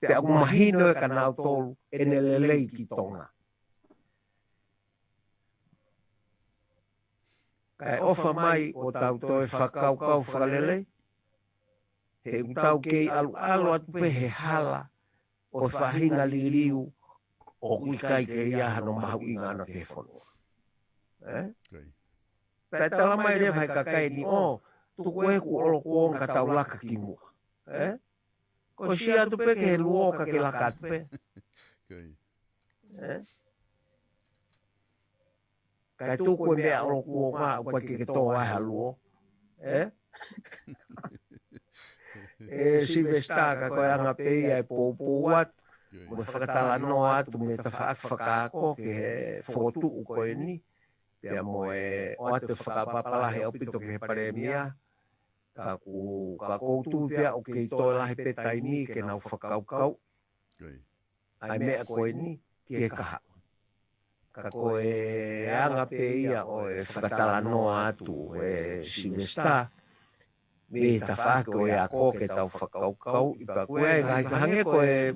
Pea ʻoku mahino ʻe kia nautolu ʻene lelei ki Tonga. Kae ʻofa mai ʻo tau toe fakakaukau fakalelei, he ʻoku tau kei ʻaluʻalu atu pē he hala ʻo e faʻahinga liliu ʻoku ʻikai ke ʻi ai hano mahuʻinga ʻana ki he fonua. Ē? Pea tala mai leva ʻe he kakai ni, ʻo, tuku ē kuo ʻolokuonga ka tau laka ki muʻa. Ē? Ko e sio atu pē ki he luo ka ke laka atu pē. Ē? Kae tuku e meʻa ʻolokuonga, ʻoku ʻikai ke ke tō ai ha luo. Ē? ʻE Sylvester, ka ko e anga pē ia e poupou atu, mo e fakatalanoa atu mei he tafaʻaki fakaako ki he fokotuʻu ko eni, pea mo e ʻoatu e fakapapālangi ʻaupito ki he palēmia, ka ʻoku, ka ʻoku ou tui pē au ʻoku kei toe lahi pē taimi ke nau fakakaukau ʻa e meʻa ko eni ki he kahaʻu. Ka ko e anga pē ia ʻo e fakatalanoa atu ʻe Sylvester, mei he tafaʻaki ʻo e ako ke tau fakakaukau, ʻi pea ko e ngaahi, hangē ko e,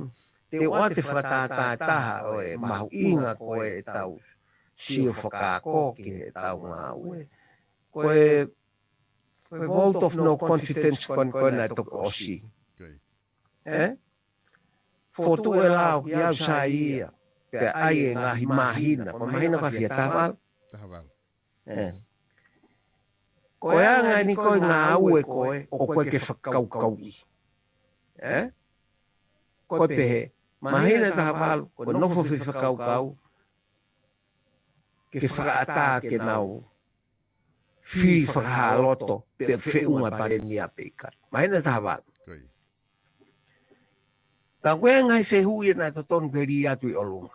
te u ʻoatu e fakatātā taha ʻo e mahuʻinga ko ē ʻetau sio fakaako ki heʻetau ngāue. Ko e, ko e vote of no confidence ko ē, ko ē naʻe toki ʻosi. Ē? Fotu e lao ki au sai ia, pea ʻai e ngaahi māhina, ko e māhina ko e fiha, taha valu. Taha valu. Ē. Ko e anga eni ko e ngāue ko ē, ʻoku ʻikai ke fakakaukauʻi. Ē? Ko e pehē, māhina taha valu, ko e nofo fefakakaukau, ke fakaʻatā ke nau fili fakahā loto, pe feʻunga palēmia pe ʻikai. Māhina taha valu. Ka ko e ngaahi fehuʻi naʻe totonu ke lī atu ʻi ʻolunga.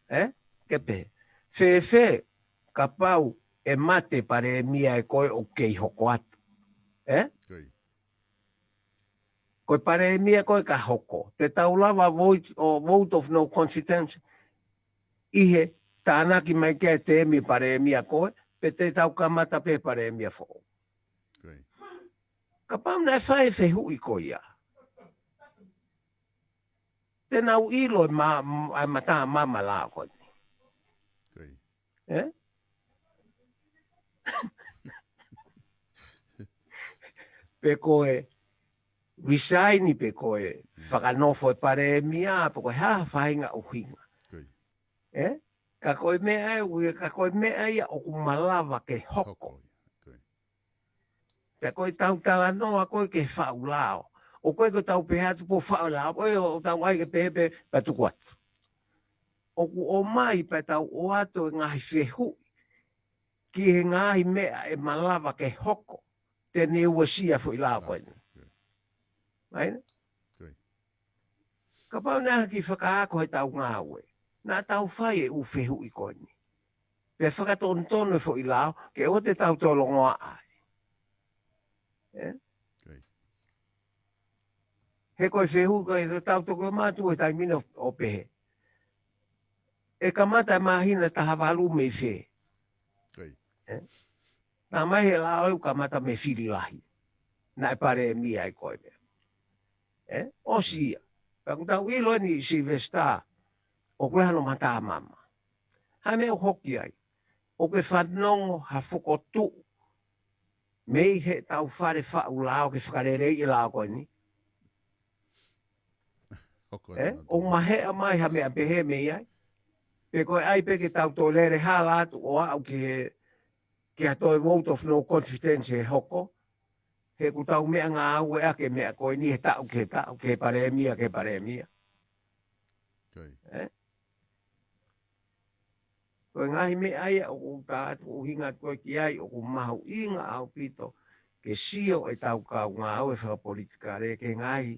Ē? Ke pehē, fēfē kapau ʻe mate palēmia ē ko ē ʻoku kei hoko atu. Ē? Ko e palēmia ko ē ka hoko. Te tau lava vote, ʻo vote of no confidence ʻi he tānaki mai ki ai e tēmi palēmia ko ē, pe te tau kamata pē palēmia foʻou. Kapau naʻe fai e fehuʻi ko ia, te nau ʻilo e ma-, ʻa e matamala ko eni. Ē? Pe ko e resign pe ko e fakanofo e palēmia, pe ko e hā ha faʻahinga ʻuhinga. Ē? Ka ko e meʻa ē, ui, ka ko e meʻa ia ʻoku malava ke hoko. Ko e tau talanoa ko ē ki he faʻu lao. ʻOku ʻikai ko e tau pehē atu pē faʻu lao, ʻoku ʻikai ko e tau ʻai ke pehē pē pea tuku atu. ʻOku ʻomai pea tau ʻoatu e ngaahi fehuʻi ki he ngaahi meʻa ʻe malava ke hoko te ne uesia foʻi lao ko eni. Right? Kapau naʻe ʻi ai ha kiʻi fakaako he tau ngāue, naʻa tau fai e ʻū fehuʻi ko eni. Pea fakatonutonu e foʻi lao, ke ʻoua te tau tolongoaʻa ai. Ē? He ko e fehuʻi ko ē tau toki mātuʻa he taimi ni ʻo pehē, ʻe kamata e māhina taha valu mei fē? Ē? Naʻe ʻomai he lao ʻoku kamata mei he fili lahi. Naʻe palēmia ai ko ē meʻa. Ē? ʻOsi ia. Pea ʻoku tau ʻilo eni Sylvester, ʻoku ʻi ai hano matamama. Ha meʻa ʻoku hoko ai. ʻOku ke fanongo ha fokotuʻu mei he tau fale faʻu lao ke fakaleleiʻi e lao ko eni. Ē? ʻOku maheʻa mai ha meʻa pehē mei ai. Pe ko e ʻai pē ke tau toe lele hala atu ʻo aʻu ki he, ki ha toe vote of no confidence he hoko. He ʻoku tau meʻangāueʻaki e meʻa ko eni he taʻu ki he taʻu, ki he palēmia, ki he palēmia. Ē? Ko e ngaahi meʻa ia ʻoku tā atu ʻuhinga ko ē ki ai ʻoku mahuʻinga ʻaupito ke sio e tau kau ngāue fakapolitikale ki he ngaahi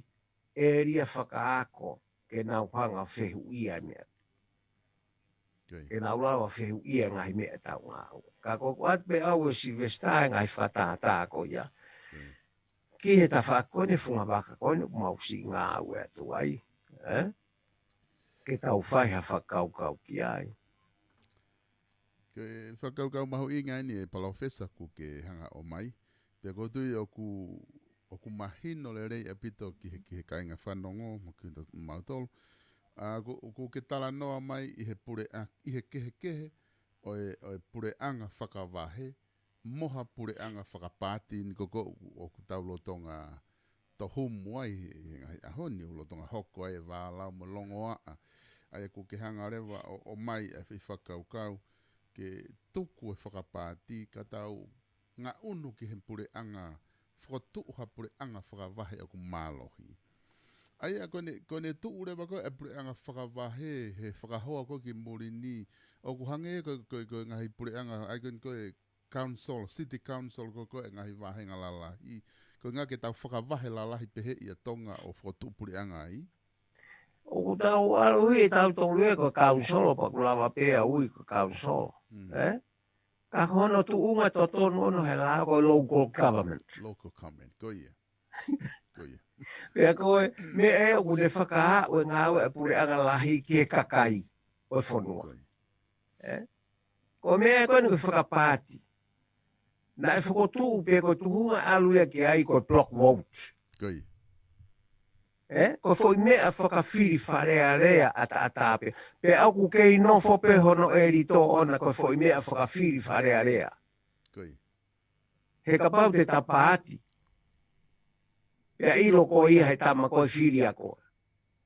ʻēlia fakaako ke nau hanga fehuʻia e meʻa. Ke nau lava fehuʻia e ngaahi meʻa tau ngāue. Ka ko ʻoku ʻoatu pē ʻe au e Sylvester e ngaahi fakatātā ko ia. Ki he tafaʻaki ko eni funga vaka ko eni ʻoku mau siʻi ngāue atu ai. Ē? Ke tau fai ha fakakaukau ki ai. Ke fakakaukau mahuʻinga eni e palōfesa ʻoku ke hanga ʻomai. Pea ʻoku ou tui ʻoku, ʻoku mahino lelei ʻaupito ki he, ki he kāinga fanongo, mo kitautolu. ʻA, ʻoku, ʻoku ke talanoa mai ʻi he puleʻa-, ʻi he kehekehe ʻo e, ʻo e puleʻanga fakavahe, mo ha puleʻanga fakapaati ni ko ē ʻoku, ʻoku tau lolotonga tohumu ai he, he ngaahi ʻaho ni, ʻoku lolotonga hoko ai e vālau mo e longoaʻa. ʻA ia ʻoku ke hanga leva ʻo, ʻomai e foʻi fakakaukau ke tuku e fakapaati ka tau ngaʻunu ki he puleʻanga, fokotuʻu ha puleʻanga fakavahe ʻoku mālohi. ʻA ia ko ʻene, ko ʻene tuʻu leva ko ē e puleʻanga fakavahe, he fakahoa ko ē ki muli ni, ʻoku hangē ko, ko, ko e ngaahi puleʻanga, ʻa ia ko ē ko e council, city council ko ē ko e ngaahi vāhenga lalahi. Ko e ʻuhinga ke tau fakavahe lalahi pehē ʻia Tonga ʻo fokotuʻu puleʻanga ai. ʻOku tau ʻalu ʻi he tau tolu e ko e council, pea ʻoku lava pē ʻa ui ko e council. Ē? Ka ko hono tuʻunga totonu ʻoku ʻi he lao ko e local government. Local government, ko ia. Ko ia. Pea ko e meʻa ē ʻoku ne fakaaʻu e ngāue e puleʻanga lahi ki he kakai ʻo e fonua. Ko ia. Ē? Ko e meʻa ē ko eni ko e fakapaati. Naʻe fokotuʻu pē ko e tuʻunga ʻalu ia ki ai ko e block vote. Ko ia. Ē? Ko e foʻi meʻa fakafili Fale Alea ʻataʻatā pē. Pea ʻoku kei nofo pē hono ʻelito ʻona ko e foʻi meʻa fakafili Fale Alea. Ko ia. He kapau te ta paati. Pea ʻilo ko ia he tama ko ē fili ʻa koe.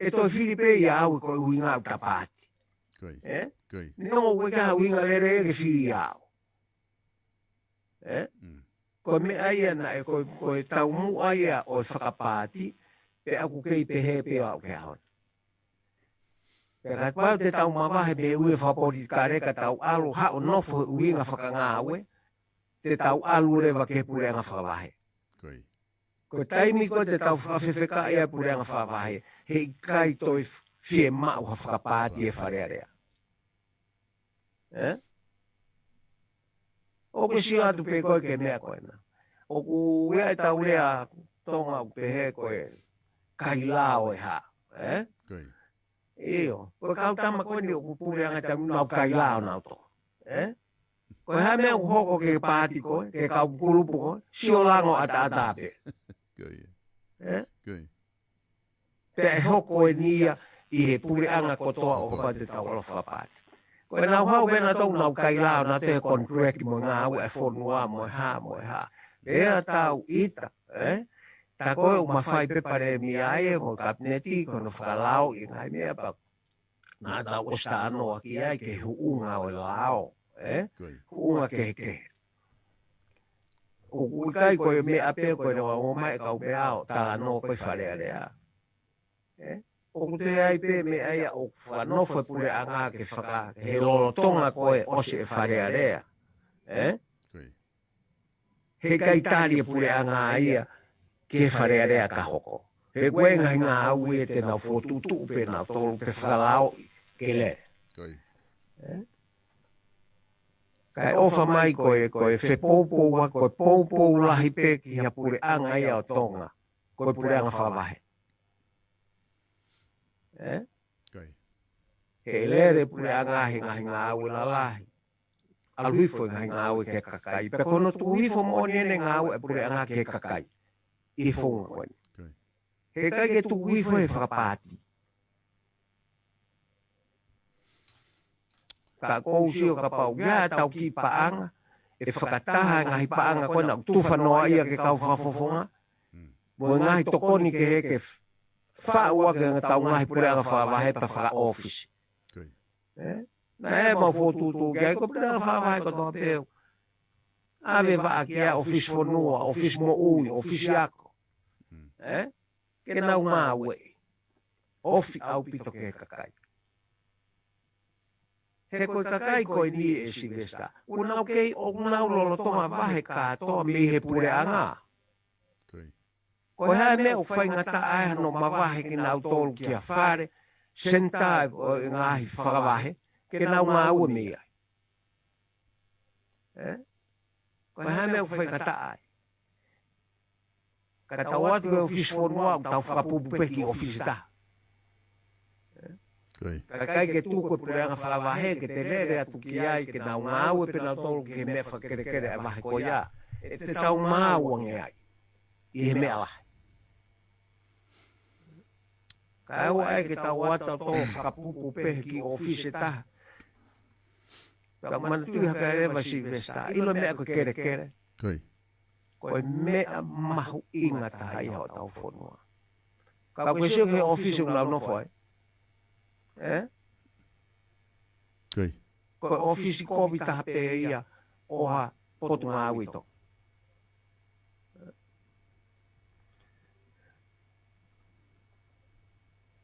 ʻE toe fili pē ʻia au ko e ʻuhinga ʻoku ta paati. Ko ia. Ē? Ko ia. Neongo ʻoku ʻikai ha ʻuhinga lelei ke fili ʻia au. Ē? Mm. Ko e meʻa ia naʻe, ko, ko e taumuʻa ia ʻo e fakapaati, pea ʻoku kei pehē pē ʻo aʻu ki he ʻaho ni. Pea kapau te tau mavahe mei he ʻuhinga fakapolitikale ka tau ʻalu haʻu ʻo nofo he ʻuhinga fakangāue, te tau ʻalu leva ki he puleʻanga fakavahe. Ko ia. Ko e taimi ko ē te tau fakafefekaʻi ai e puleʻanga fakavahe, heʻikai toe fiemaʻu ha fakapaati ʻe Fale Alea. Ē? ʻOku ke sio atu pē ko ē ki he meʻa ko ena. ʻOku ʻi ai e tau lea Tonga ʻoku pehē ko e kailao e hā. Ē? Ko ia. ʻIo, ko e kau tama ko eni ʻoku puleʻanga taimi ni ʻoku kailao nautolu. Ē? Ko e hā e meʻa ʻoku hoko ki he paati ko ē, ki he kau kulupu ko ē, sio lango ʻataʻatā pē. Ko ia. Ē? Ko ia. Pea ʻe hoko eni ia ʻi he puleʻanga kotoa ʻo kapau te tau ʻalu fakapaati. Ko ʻenau haʻu pē nautolu ʻenau kailao nautolu he contract mo e ngāue e fonua mo e hā, mo e hā. Pea tau ʻita, ē? Tā ko ē ʻoku mafai pē palēmia ia mo e kapineti ko hono fakalao ʻi he ngaahi meʻa pea naʻa tau ʻosi talanoa ki ai ki he huʻunga ʻo e lao, ē? Ko ia. Huʻunga kehekehe. ʻoku ʻikai ko e meʻa pē ko ē naʻa ō mai e kau meʻa ʻo talanoa ko ē Fale Alea. ʻE? ʻOku toe ʻi ai pē meʻa ia ʻoku fakanofo e puleʻanga ke faka-, he lolotonga ko ē ʻosi e Fale Alea. ʻE? Ko ia. He ʻikai tali e puleʻanga ia ki he Fale Alea ka hoko. He ko e ngaahi ngāue te nau fokotuʻutuʻu pē nautolu pe fakalaoʻi ke lele. Ko ia. ʻE? Kae ʻofa mai ko e, ko e fepoupou, ko e poupou lahi pē ki ha puleʻanga ia ʻo Tonga. Ko e puleʻanga fakavahe. ʻE? Ko ia. He lele puleʻanga he ngaahi ngāue lalahi. ʻAlu hifo e ngaahi ngāue ki he kakai. Pea ko hono tuku hifo moʻoni ʻene ngāue e puleʻanga ki he kakai. ʻI he founga ko eni. Ko ia. He ʻikai ke tuku hifo he fakapaati. Ka ʻoku ou sio kapau ʻoku ʻi ai ʻetau kiʻi paʻanga, ʻe fakataha e ngaahi paʻanga ko ena ʻoku tufa noa ia ki he kau fakafofonga. Mm. Mo e ngaahi tokoni kehe ke faʻu ʻaki ʻetau ngaahi puleʻanga fakavahe pea fakaʻōfisi. Ko ia. ʻE? Naʻe mau fokotuʻutuʻu ki ai ko e puleʻanga fakavahe kotoa pē ʻoku ʻave vaʻa ki ai ʻōfisi fonua, ʻōfisi moʻui, ʻōfisi ako. Mm. ʻE? Ke nau ngāueʻi. Ofi ʻaupito ki he kakai. He ko e kakai ko eni ʻe Sivesitā. ʻOku nau kei, ʻoku nau lolotonga vahe kātoa mei he puleʻanga. Ko ia. Ko e hā e meʻa ʻoku faingataʻa ai hano mavahe kinautolu ki ha fale, senitā ʻo e ngaahi fakavahe, ke nau ngāue mei ai. ʻE? Ko e hā e meʻa ʻoku faingataʻa ai. Ka tau ō atu ki he ʻōfisi fonua, ʻoku tau fakapupu pē ki he ʻōfisi ʻe taha. Ko ia. Ka ʻikai ke tuku e puleʻanga fakavahe, ke te lele atu ki ai, ke nau ngāue pē nautolu ki he meʻa fakakelekele ʻa e vahe ko ia. ʻE te tau maau ange ai. ʻI he meʻa lahi. Ka ʻoua ʻe ke tau ō atu ʻo fakapupu pē ki he ʻōfisi ʻe taha. Ka manatuʻi hake leva Sivesitā. ʻIlo e meʻa ko e kelekele. Ko ia. Ko e meʻa mahuʻinga taha ia hotau fonua. Ka ʻoku ke sio ki he ʻōfisi ʻoku nau nofo ai. ʻE? Ko ia. Ko e ʻōfisi kovi taha pē ia ʻo ha potungāue ʻi Tonga.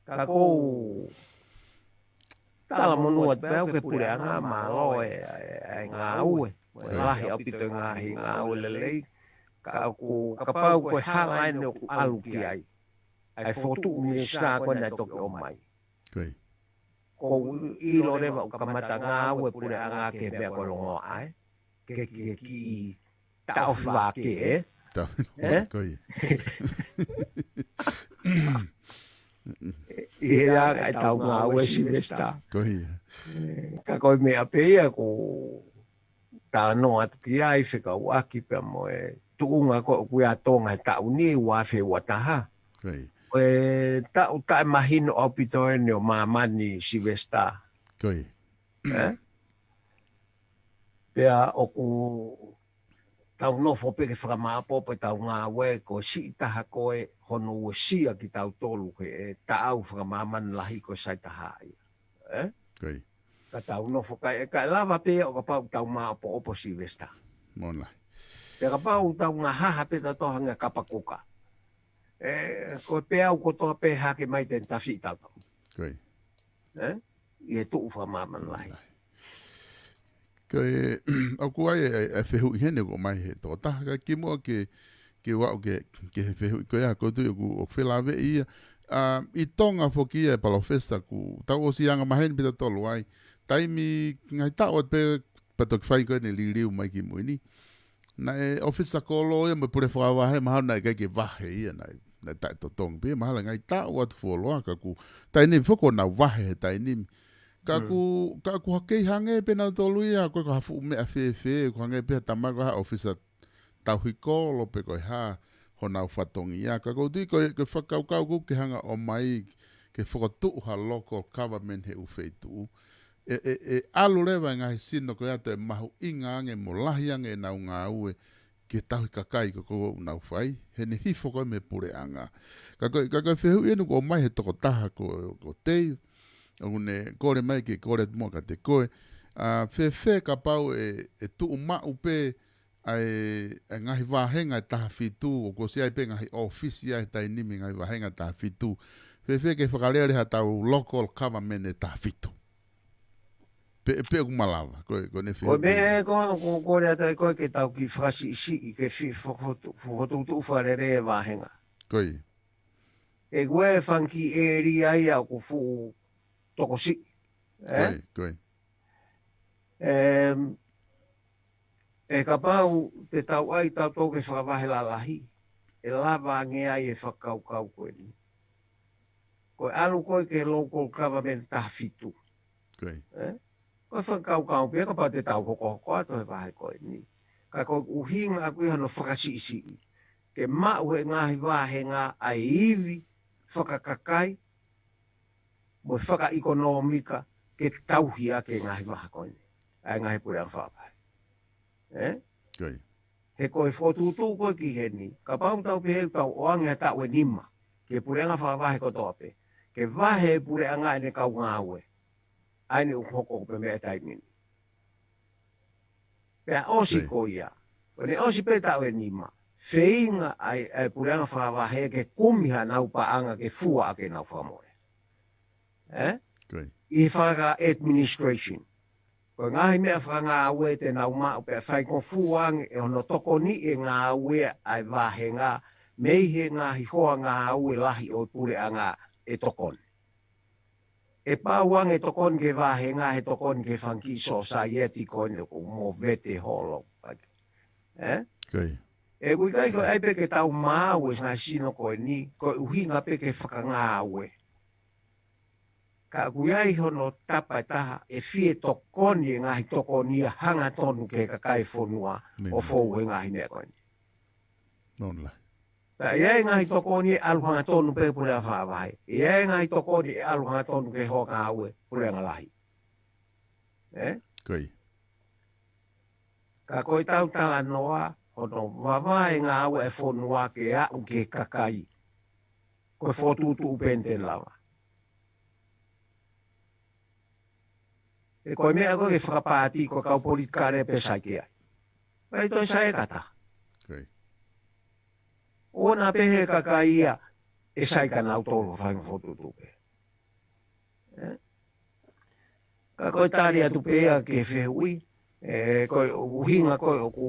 Ka ʻoku ou talamonū atu pē au ki he puleʻanga, mālō e, e, e ngāue. Ko e lahi ʻaupito e ngaahi ngāue lelei. Ka ʻoku, kapau ko e hala eni ʻoku ʻalu ki ai. ʻA e fokotuʻu minisitā ko ena ʻe toki ʻomai. Ko ia. ʻOku ou ʻilo leva ʻoku kamata ngāue puleʻanga ki he meʻa ko e longoaʻa, ē. Ke, ke, ke kiʻi taʻofi vake, ē? Taʻofi, ē? Ko ia. ʻI he anga ʻetau ngāue Sivesitā. Ko ia. Ē, ka ko e meʻa pē ia ʻoku ou talanoa atu ki ai fekauʻaki pea mo e tuʻunga ko ē ʻoku ʻi ai ʻa Tonga he taʻu ni ua afe ua taha. Ko ia. Ko e taʻu taʻemahino ʻaupito eni ʻo māmani Sivesitā. Ko ia. Ē? Pea ʻoku tau nofo pē ke fakamāʻopoʻopo ʻetau ngāue ko e siʻi taha ko ē hono uesia kitautolu he taʻau fakamāmani lahi ko e Saitaha ia. Ē? Ko ia. Ka tau nofo kae, kae lava pē ʻo kapau tau māʻopoʻopo Sivesitā. Moʻoni. Pea kapau tau ngahaha pē tautolu hangē ha kapa kuka. Ē, ko e peau kotoa pē hake mai te ne tafiʻi tautolu. Ko ia. Ē? ʻI he tuʻu fakamāmani lahi. Ko e, ʻoku ʻi ai e, e, e fehuʻi heni ʻoku ʻomai he tokotaha, kae kimuʻa ke, ke u aʻu ki he, ki he fehuʻi ko ia, ʻoku ou tui ʻoku, ʻoku felāveʻi ia. ʻA, ʻi Tonga foki ia e palōfesa ʻoku tau ʻosi anga maheni pē tautolu ai. Taimi ngaahi taʻu atu pē, pea toki fai ko eni e liliu mai ki mui ni. Naʻe ʻōfisa kolo ia mo e pule fakavahe, mahalo naʻe ʻikai ke vahe ia, naʻe, naʻe taʻetotongi pē, mahalo ngaahi taʻu atu fuoloa, ka ʻoku, taimi ni foki ʻoku nau vahe he taimi ni. Ka ʻoku, ka ʻoku hangē, hangē pē nautolu ia, ko e ko ha fuʻu meʻa fēfē, ʻoku hangē pē ha tama ko ha ʻōfisa tauhi kolo pe ko e hā honau fatongia. Ka ʻoku ou tui ko e, ko e fakakaukau ʻoku ke hanga ʻo ʻomai ke fokotuʻu ha local government he ʻū feituʻu. ʻE, ʻe, ʻe ʻalu leva e ngaahi sino ko ia ʻe toe mahuʻinga ange mo lahi ange ʻenau ngāue ke tauhi kakai ko ē ʻoku nau fai, he ʻe hifo ko ē mei he puleʻanga. Ka ko e, ka ko e fehuʻi eni ʻoku ʻomai he tokotaha ko, ko Tei, ʻoku ne kole mai ke kole atu muʻa kiate koe. ʻA, fēfē kapau ʻe, ʻe tuʻu maʻu pē, ʻa e, ʻa e ngaahi vāhenga ʻe taha fitu, ʻoku ʻosi ʻi ai pē ngaahi ʻōfisi ʻi he taimi ni, ngaahi vāhenga ʻe taha fitu. Fēfē ke fakalele ha tau local government ʻe taha fitu? Pe, pe ʻoku malava, ko e, ko e ne Ko e meʻa fēfē? ē ko, ko, ko lea tai ko e ke tau kiʻi fakasiʻisiʻi, ke fi, fo, fo, fo, fokotuʻutuʻu fakalele e vāhenga. Ko ia. ʻE ko e fanga kiʻi ʻēlia ia ʻoku fuʻu tokosiʻi. Ē? Ko ia, ko ia. Em, ʻe kapau te tau ʻai tautolu ke fakavahe lalahi, ʻe lava ange ai e fakakaukau ko eni. Ko e ʻalu ko e ke local government ʻe taha fitu. Ko ia. Ē? Ko e fakakaukau pē ia kapau te tau hokohoko atu he vahe ko eni. Ka ko e ʻuhinga ʻaku ia hono fakasiʻisiʻi. Ke maʻu he ngaahi vāhenga ʻa e ivi fakakakai, mo e fakaʻekonōmika ke tauhi ʻaki e ngaahi vahe ko eni. ʻA e ngaahi puleʻanga fakavahe. Ē? Ko ia. He ko e fokotuʻutuʻu ko e ki heni, kapau tau pehē tau ʻoange ha taʻu ʻe nima, ke puleʻanga fakavahe kotoa pē. Ke vahe e puleʻanga ʻene kau ngāue. ʻA eni ʻoku hoko pē meʻa taimi ni. Pea ʻosi Ko ia. ko ia. Ko ʻene ʻosi pē taʻu ʻe nima. Feinga ʻa e, ʻa e puleʻanga fakavahe ke kumi hanau paʻanga ke fua ʻaki ʻenau fakamole. Ē? Ko ia. ʻI he faka-administration. Ko e ngaahi meʻa fakangāue te nau maʻu pea faingofua ange ʻe hono tokoniʻi e ngāue ʻa e vāhenga mei he ngaahi hoa ngāue lahi ʻo e puleʻanga ʻe tokoni. ʻE pau ange tokoni ki he vāhenga he tokoni ki he fanga kiʻi sōsaieti ko eni ʻoku movete holo. Ē? Ko ia. ʻE ʻoku ʻikai ko e ʻai pē ke tau maʻu e ngaahi sino ko eni, ko e ʻuhinga pē ke fakangāue. Ka ʻoku ʻi ai hono tapa ʻe taha, ʻe fie tokoni e ngaahi tokoni ia hangatonu ki he kakai e fonua Meʻa ʻo fou he ngaahi meʻa ko eni. Noa lahi. Ka ʻi ai e ngaahi tokoni ʻe ʻalu hangatonu pē puleʻanga fakavahe. ʻI ai e ngaahi tokoni ʻe ʻalu hangatonu ki he hoa ngāue puleʻanga lahi. Ē? Ko ia. Ka ko e tau talanoa, hono vavae ngāue e fonua ke aʻu ki he kakai. Ko e fokotuʻutuʻu pē eni te ne lava. ʻE ko e meʻa ko e fakapāti ko e kau politikale pē sai ki ai. Vai toi sai e kata. Ko ia. ʻOua naʻa pehē kakai ia ʻe sai kia nautolu fai mo fokotuʻutuʻu pē. Ē? Ka ko e tali atu pē ia ki he fehuʻi, ē, ko e ʻuhinga ko e ʻoku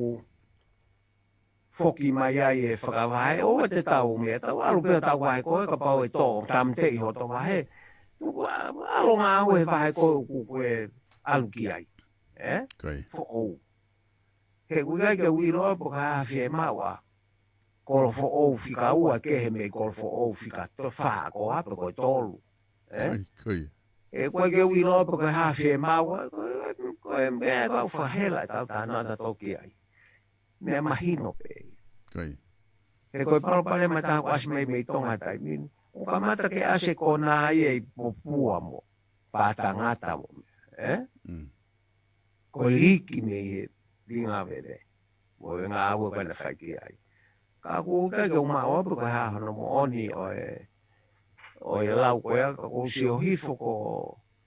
foki mai ai e fakavahe, ʻoua te tau meʻa, tau ʻalu pē tau vahe ko e kapau ʻe tō, tāmateʻi hoto vahe. Ua, ʻalu ngāue he vahe ko e ʻoku ke ʻalu ki ai. Ē? Ko ia. Foʻou. He ʻoku ʻikai ke u ʻilo pe ko e hā ha fiemaʻu ʻa kolo foʻou fika ua kehe mei kolo foʻou fika to-, fā ko ā pe ko e tolu. Ē? Ko ia, ko ia. He ʻoku ʻikai ke u ʻilo pe ko e hā ha fiemaʻu ʻa, ko e, ko e meʻa ʻoku fakahela e tau tānaki atu ki ai. Meʻa mahino pē ia. Ko ia. He ko e palopalema ʻe taha ʻoku ʻasi mai mei Tonga he taimi ni. ʻOku kamata ke ʻasi e konā ia ʻi Popua mo Pātangata mo, ē? Mm. Ko e liki mei he linga veve. Mo e ngāue ko ē naʻe fai ki ai. Ka ʻoku ʻikai ke u maʻu pe ko e hā hono moʻoni ʻo e, ʻo e lau ko ia, ka ʻoku ou sio hifo ko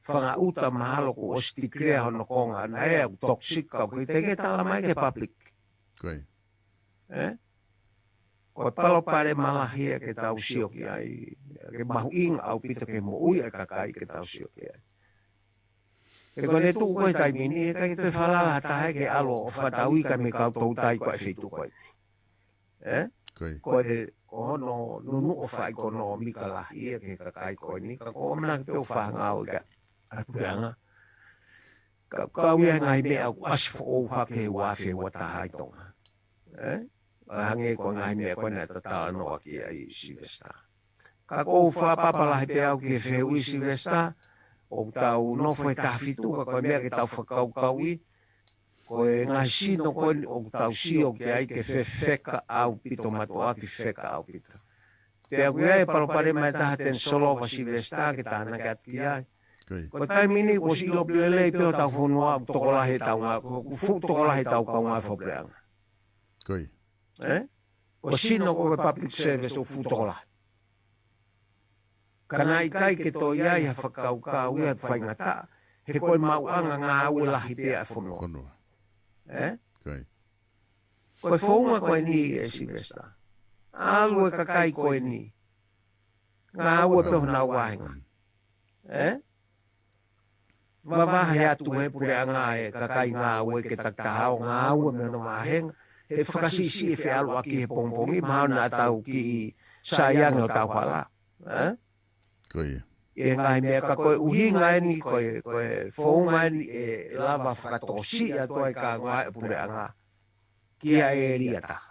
Fangaʻuta mahalo kuo ʻosi declare hono konga, naʻe ʻoku toxic ka ʻoku ʻikai ke tala mai ki he public. Ko ia. Ē? Ko e palopalema lahi ia ke tau sio ki ai, ke mahuʻinga ʻaupito ke moʻui e kakai ke tau sio ki ai. He ko ʻene tuʻu ko e taimi ni, he ʻikai ke toe falala ha taha ke ʻalu ʻo fakatauʻi ka mei kau toutai ko e feituʻu ko eni. Ē? Ko ia. Ko e, ko hono nunuʻa fakaʻekonōmika lahi ia ki he kakai ko eni, ka ko e ʻamanaki pē ʻoku fakangāueʻaki ʻa e puleʻanga. Ka, ka ʻoku ʻi ai e ngaahi meʻa ʻoku ʻasi foʻou hake he ua afe ua taha ʻi Tonga. Ē? ʻA hangē ko e ngaahi meʻa ko ē naʻe ta talanoa ki ai Silivesitā. Ka ʻoku ou fakapapālangi pē au ki he fehuʻi Silivesitā, ʻoku tau nofo he taha fitu ka ko e meʻa ke tau fakakaukauʻi, ko e ngaahi sino ko eni ʻoku tau sio ki ai ke fefeka ʻaupito mātuʻaki fefeka ʻaupito. Pea ʻoku ʻi ai e palopalema ʻe taha te ne solova Silivesitā ke tānaki atu ki ai. Ko ia. Ko e taimi ni kuo ʻosi ʻilo pē lelei pē ʻo tau fonua ʻoku tokolahi ʻetau ngā-, ʻoku fuʻu tokolahi ʻetau kau ngāue fakapuleʻanga. Ko ia. Ē? Ko e sino ko e public service ʻoku fuʻu tokolahi. Ka naʻe ʻikai ke toe ʻi ai ha fakakaukau ia ʻoku faingataʻa, he ko e maʻuʻanga ngāue lahi pē ʻa e fonua. Fonua. Ē? Ko ia. Ko e founga ko eni ē Silivesitā. ʻAlu e kakai ko eni. Ngāue pē honau vāhenga. Ē? Vavahe atu he puleʻanga e kakai ngāue ke takitaha ʻo ngāue mei hono vāhenga. He fakasiʻisiʻi e feʻaluʻaki he pongipongi, mahalo naʻa tau kiʻi sai ange hotau hala. Ē? Ko ia. ʻI he ngaahi meʻa ka ko e ʻuhinga eni, ko e, ko e founga eni ʻe lava fakatōsiʻi atu ai ka ngāue e puleʻanga. Ki ha ʻēlia taha.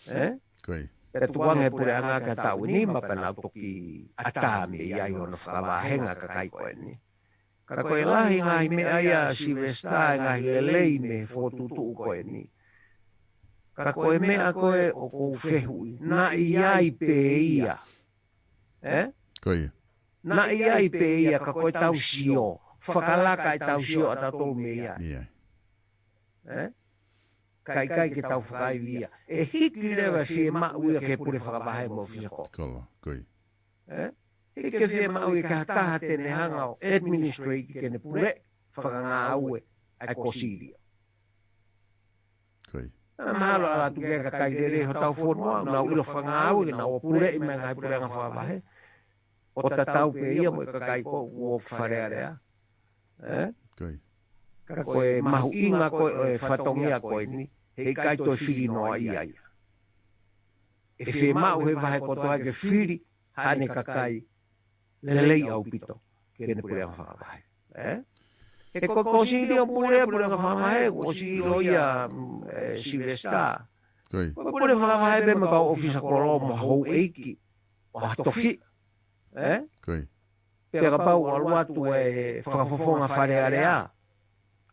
Ē? Ko ia. Pea tukuange he puleʻanga ke taʻu nima pea nau toki ʻatā mei ai hono fakavāhenga kakai ko eni. Ka ko e lahi ngaahi meʻa ia Silivesitā e ngaahi lelei mei he fokotuʻutuʻu ko eni. Ka ko e meʻa ko ē ʻoku ou fehuʻi. Naʻe ʻi ai pē ia. Ē? Ko ia. Naʻe ʻi ai pē ia ka ko e tau sio. Fakalaka e tau sio ʻa tautolu mei ai. Ia. Ē? Ka ʻikai ke tau fakaivia. ʻE hiki leva e fiemaʻu ia ke pule fakavahe mo ʻofisa kolo. Kolo, ko ia. Ē? Hiki e fiemaʻu ia ke ha taha te ne hanga ʻo administrate ke ne pule fakangāue ʻa e kōsilio. Ko ia. Naʻa mahalo ʻalu atu ke kakai lelei hotau fonua, nau ʻilo fakangāue, ke nau puleʻi mai ngaahi puleʻanga fakavahe. ʻO tatau pē ia mo e kakai ko ē ʻoku ō ki Fale Alea. Ē? Ko ia. Ka ko e mahuʻinga ko ē ʻo e fatongia ko eni, heʻikai toe fili noa ia ia. ʻE fiemaʻu he vahe kotoa ke fili, haʻane kakai lelei ʻaupito, ke ne puleʻanga fakavahe. Ē? He ko e kōsilio pule, puleʻanga fakavahe, ʻosi ʻilo ia, mm, ē, Silivesitā. Ko ia. Ko e pule fakavahe pē mo e kau ʻofisa kolo mo houʻeiki, ʻo ha tofiʻa. Ē? Ko ia. Pea kapau ʻalu atu e fakafofonga Fale Alea.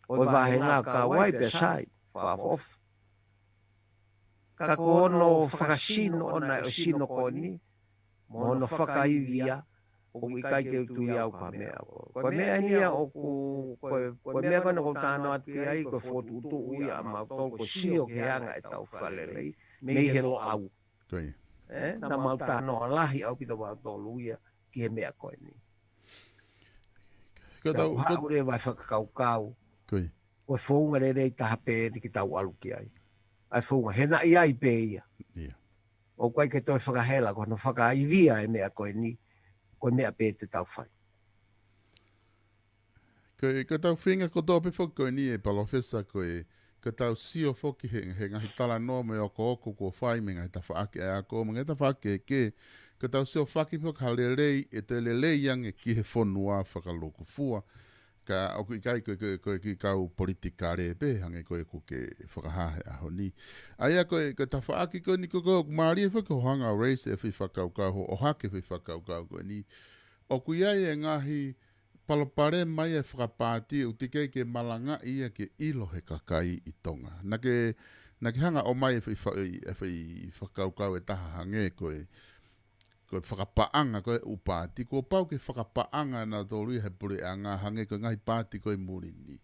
ʻO e vāhenga kau ai pea sai, fakafofonga. Ka ko hono fakasino ʻona ʻo e sino ko eni, mo hono fakaivia, ʻoku ʻikai ke u tui au ki ha meʻa ko. Ko e meʻa eni ia ʻoku, ko e, ko e meʻa ko ena ʻoku ou talanoa atu ki ai, ko e fokotuʻutuʻu ia ʻa mautolu, ko e sio ki he anga ʻetau fakalelei, mei he Loʻau. Ko ia. Ē, naʻa mau talanoa lahi ʻaupito mautolu ia ki he meʻa ko eni. Ka tau, ka haʻu leva e fakakaukau. Ko ia. Ko e founga lelei taha pē eni ke tau ʻalu ki ai. ʻA e founga, he naʻe ʻi ai pē ia. Ia. ʻOku ʻikai ke toe fakahela, ko hono fakaivia e meʻa ko eni, ko e meʻa pē te tau fai. Ko e, ko e tau feinga kotoa pē foki ko eni ē Palōfesa ko e, ko e tau sio foki he, he ngaahi talanoa mo e okooko kuo fai mei he ngaahi tafaʻaki ʻa e ako, mo e ngaahi tafaʻaki kehekehe, ko e tau sio foki foki ha lelei, ʻe toe lelei ange ki he fonua fakalūkufua, ka ʻoku ʻikai ko e, ko e, ko e kiʻi kau politikale pē, hangē ko ē ʻoku ke fakahā he ʻaho ni. ʻA ia ko e, ko e tafaʻaki ko eni ko e, ko e ʻoku mālie foki hoʻo hanga ʻo raise e foʻi fakakaukau, hoʻo ʻohake e foʻi fakakaukau ko eni. ʻOku ʻi ai e ngaahi palopalema ia e fakapaati, ʻoku teʻeki ai ke malangaʻi ia ke ʻilo he kakai ʻi Tonga. Naʻa ke, naʻa ke hanga ʻo ʻomai e foʻi fa-, e foʻi fakakaukau ʻe taha hangē ko e, ko e fakapaʻanga ko ē ʻū paati, kuo pau ke fakapaʻanga nautolu ia he puleʻanga hangē ko e ngaahi paati ko ē muli ni.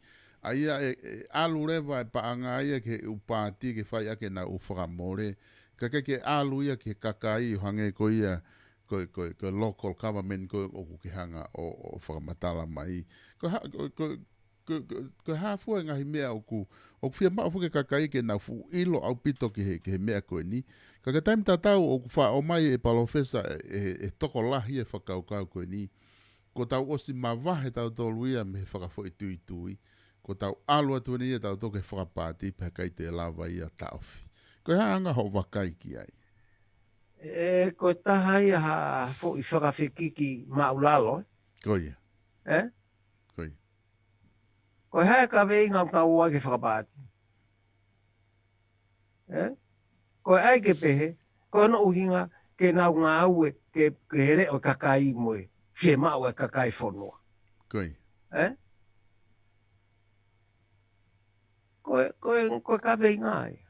ʻA ia ʻe, ʻe ʻalu leva e paʻanga ia ki he ʻū paati ke fai ʻaki ʻenau ʻū fakamole, kae ʻikai ke ʻalu ia ki he kakai ʻo hangē ko ia, ko e, ko e, ko e local government ko ē ʻoku ke hanga ʻo, ʻo fakamatala mai. Ko e hā, ko e, ko e, ko e, ko e, ko e hā fua e ngaahi meʻa ʻoku, ʻoku fiemaʻu foki e kakai ke nau fuʻu ʻilo ʻaupito ki he, ki he meʻa ko eni. Ka ko e taimi tatau ʻoku faʻa ʻomai ʻe Palōfesa e, e, e tokolahi e fakakaukau ko eni. Kuo tau ʻosi mavahe tautolu ia mei he fakafoʻituitui. Kuo tau ʻalu atu eni ia tautolu ki he fakapaati pea ʻikai toe lava ia taʻofi. Ko e hā ʻa e anga hoʻo vakai ki ai? ʻE, ko e taha ia ha foʻi fakafekiki māʻulalo, ē? Ko ia. Ē? Ko ia. Ko e hā e kaveinga ʻoku tau ō ai ki he fakapaati? Ē? Ko e ʻai ke pehē, ko hono ʻuhinga ke nau ngāue ke, ke he leʻo e kakai mo e fiemaʻu e kakai fonua. Ko ia. Ē? Ko e, ko e, ko e kaveinga ia.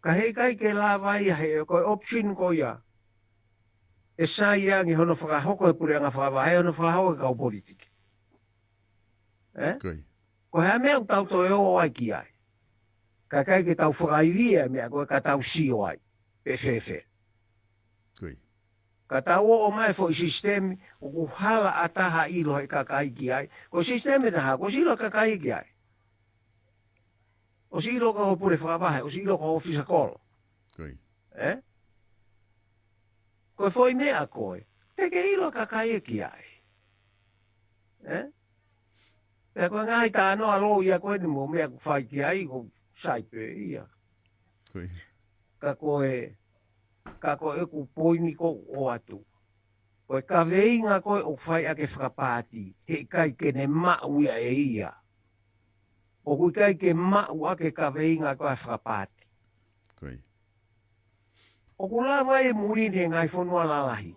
Ka heʻikai ke lava ia he, ko e option ko ia. ʻE sai ange hono fakahoko e puleʻanga fakavahe, hono fakahoko e kau politiki. Ē? Ko ia. Ko e hā e meʻa ʻoku tau toe ō ai ki ai? Ka ʻikai ke tau fakaivia e meʻa ko ē ka tau sio ai. Pe fēfē. Ko ia. Ka tau ō mai e foʻi sisitemi, ʻoku hala ʻatā ha ʻilo he kakai ki ai. Ko e sisitemi ʻe taha, kuo ʻosi ʻilo e kakai ki ai. ʻOsi ʻilo ko e pule fakavahe, ʻosi ʻilo ko e ʻōfisa kolo. Ko ia. Ē? Ko e foʻi meʻa ko ē, te ke ʻilo kakai ē ki ai. Ē? Pea ko e ngaahi talanoa lō ia ko eni mo e meʻa ʻoku fai ki ai, ʻoku sai pē ia. Ko ia. Ka ko e, ka ko ʻeku poini ʻoku ou ʻoatu, ko e kaveinga ko ē ʻoku fai ʻaki e fakapaati, heʻikai ke ne maʻu ia ʻe ia. ʻOku ʻikai ke maʻu ʻaki e kaveinga ko ē ʻa e fakapaati. Ko ia. ʻOku lava ʻe muli ni he ngaahi fonua lalahi.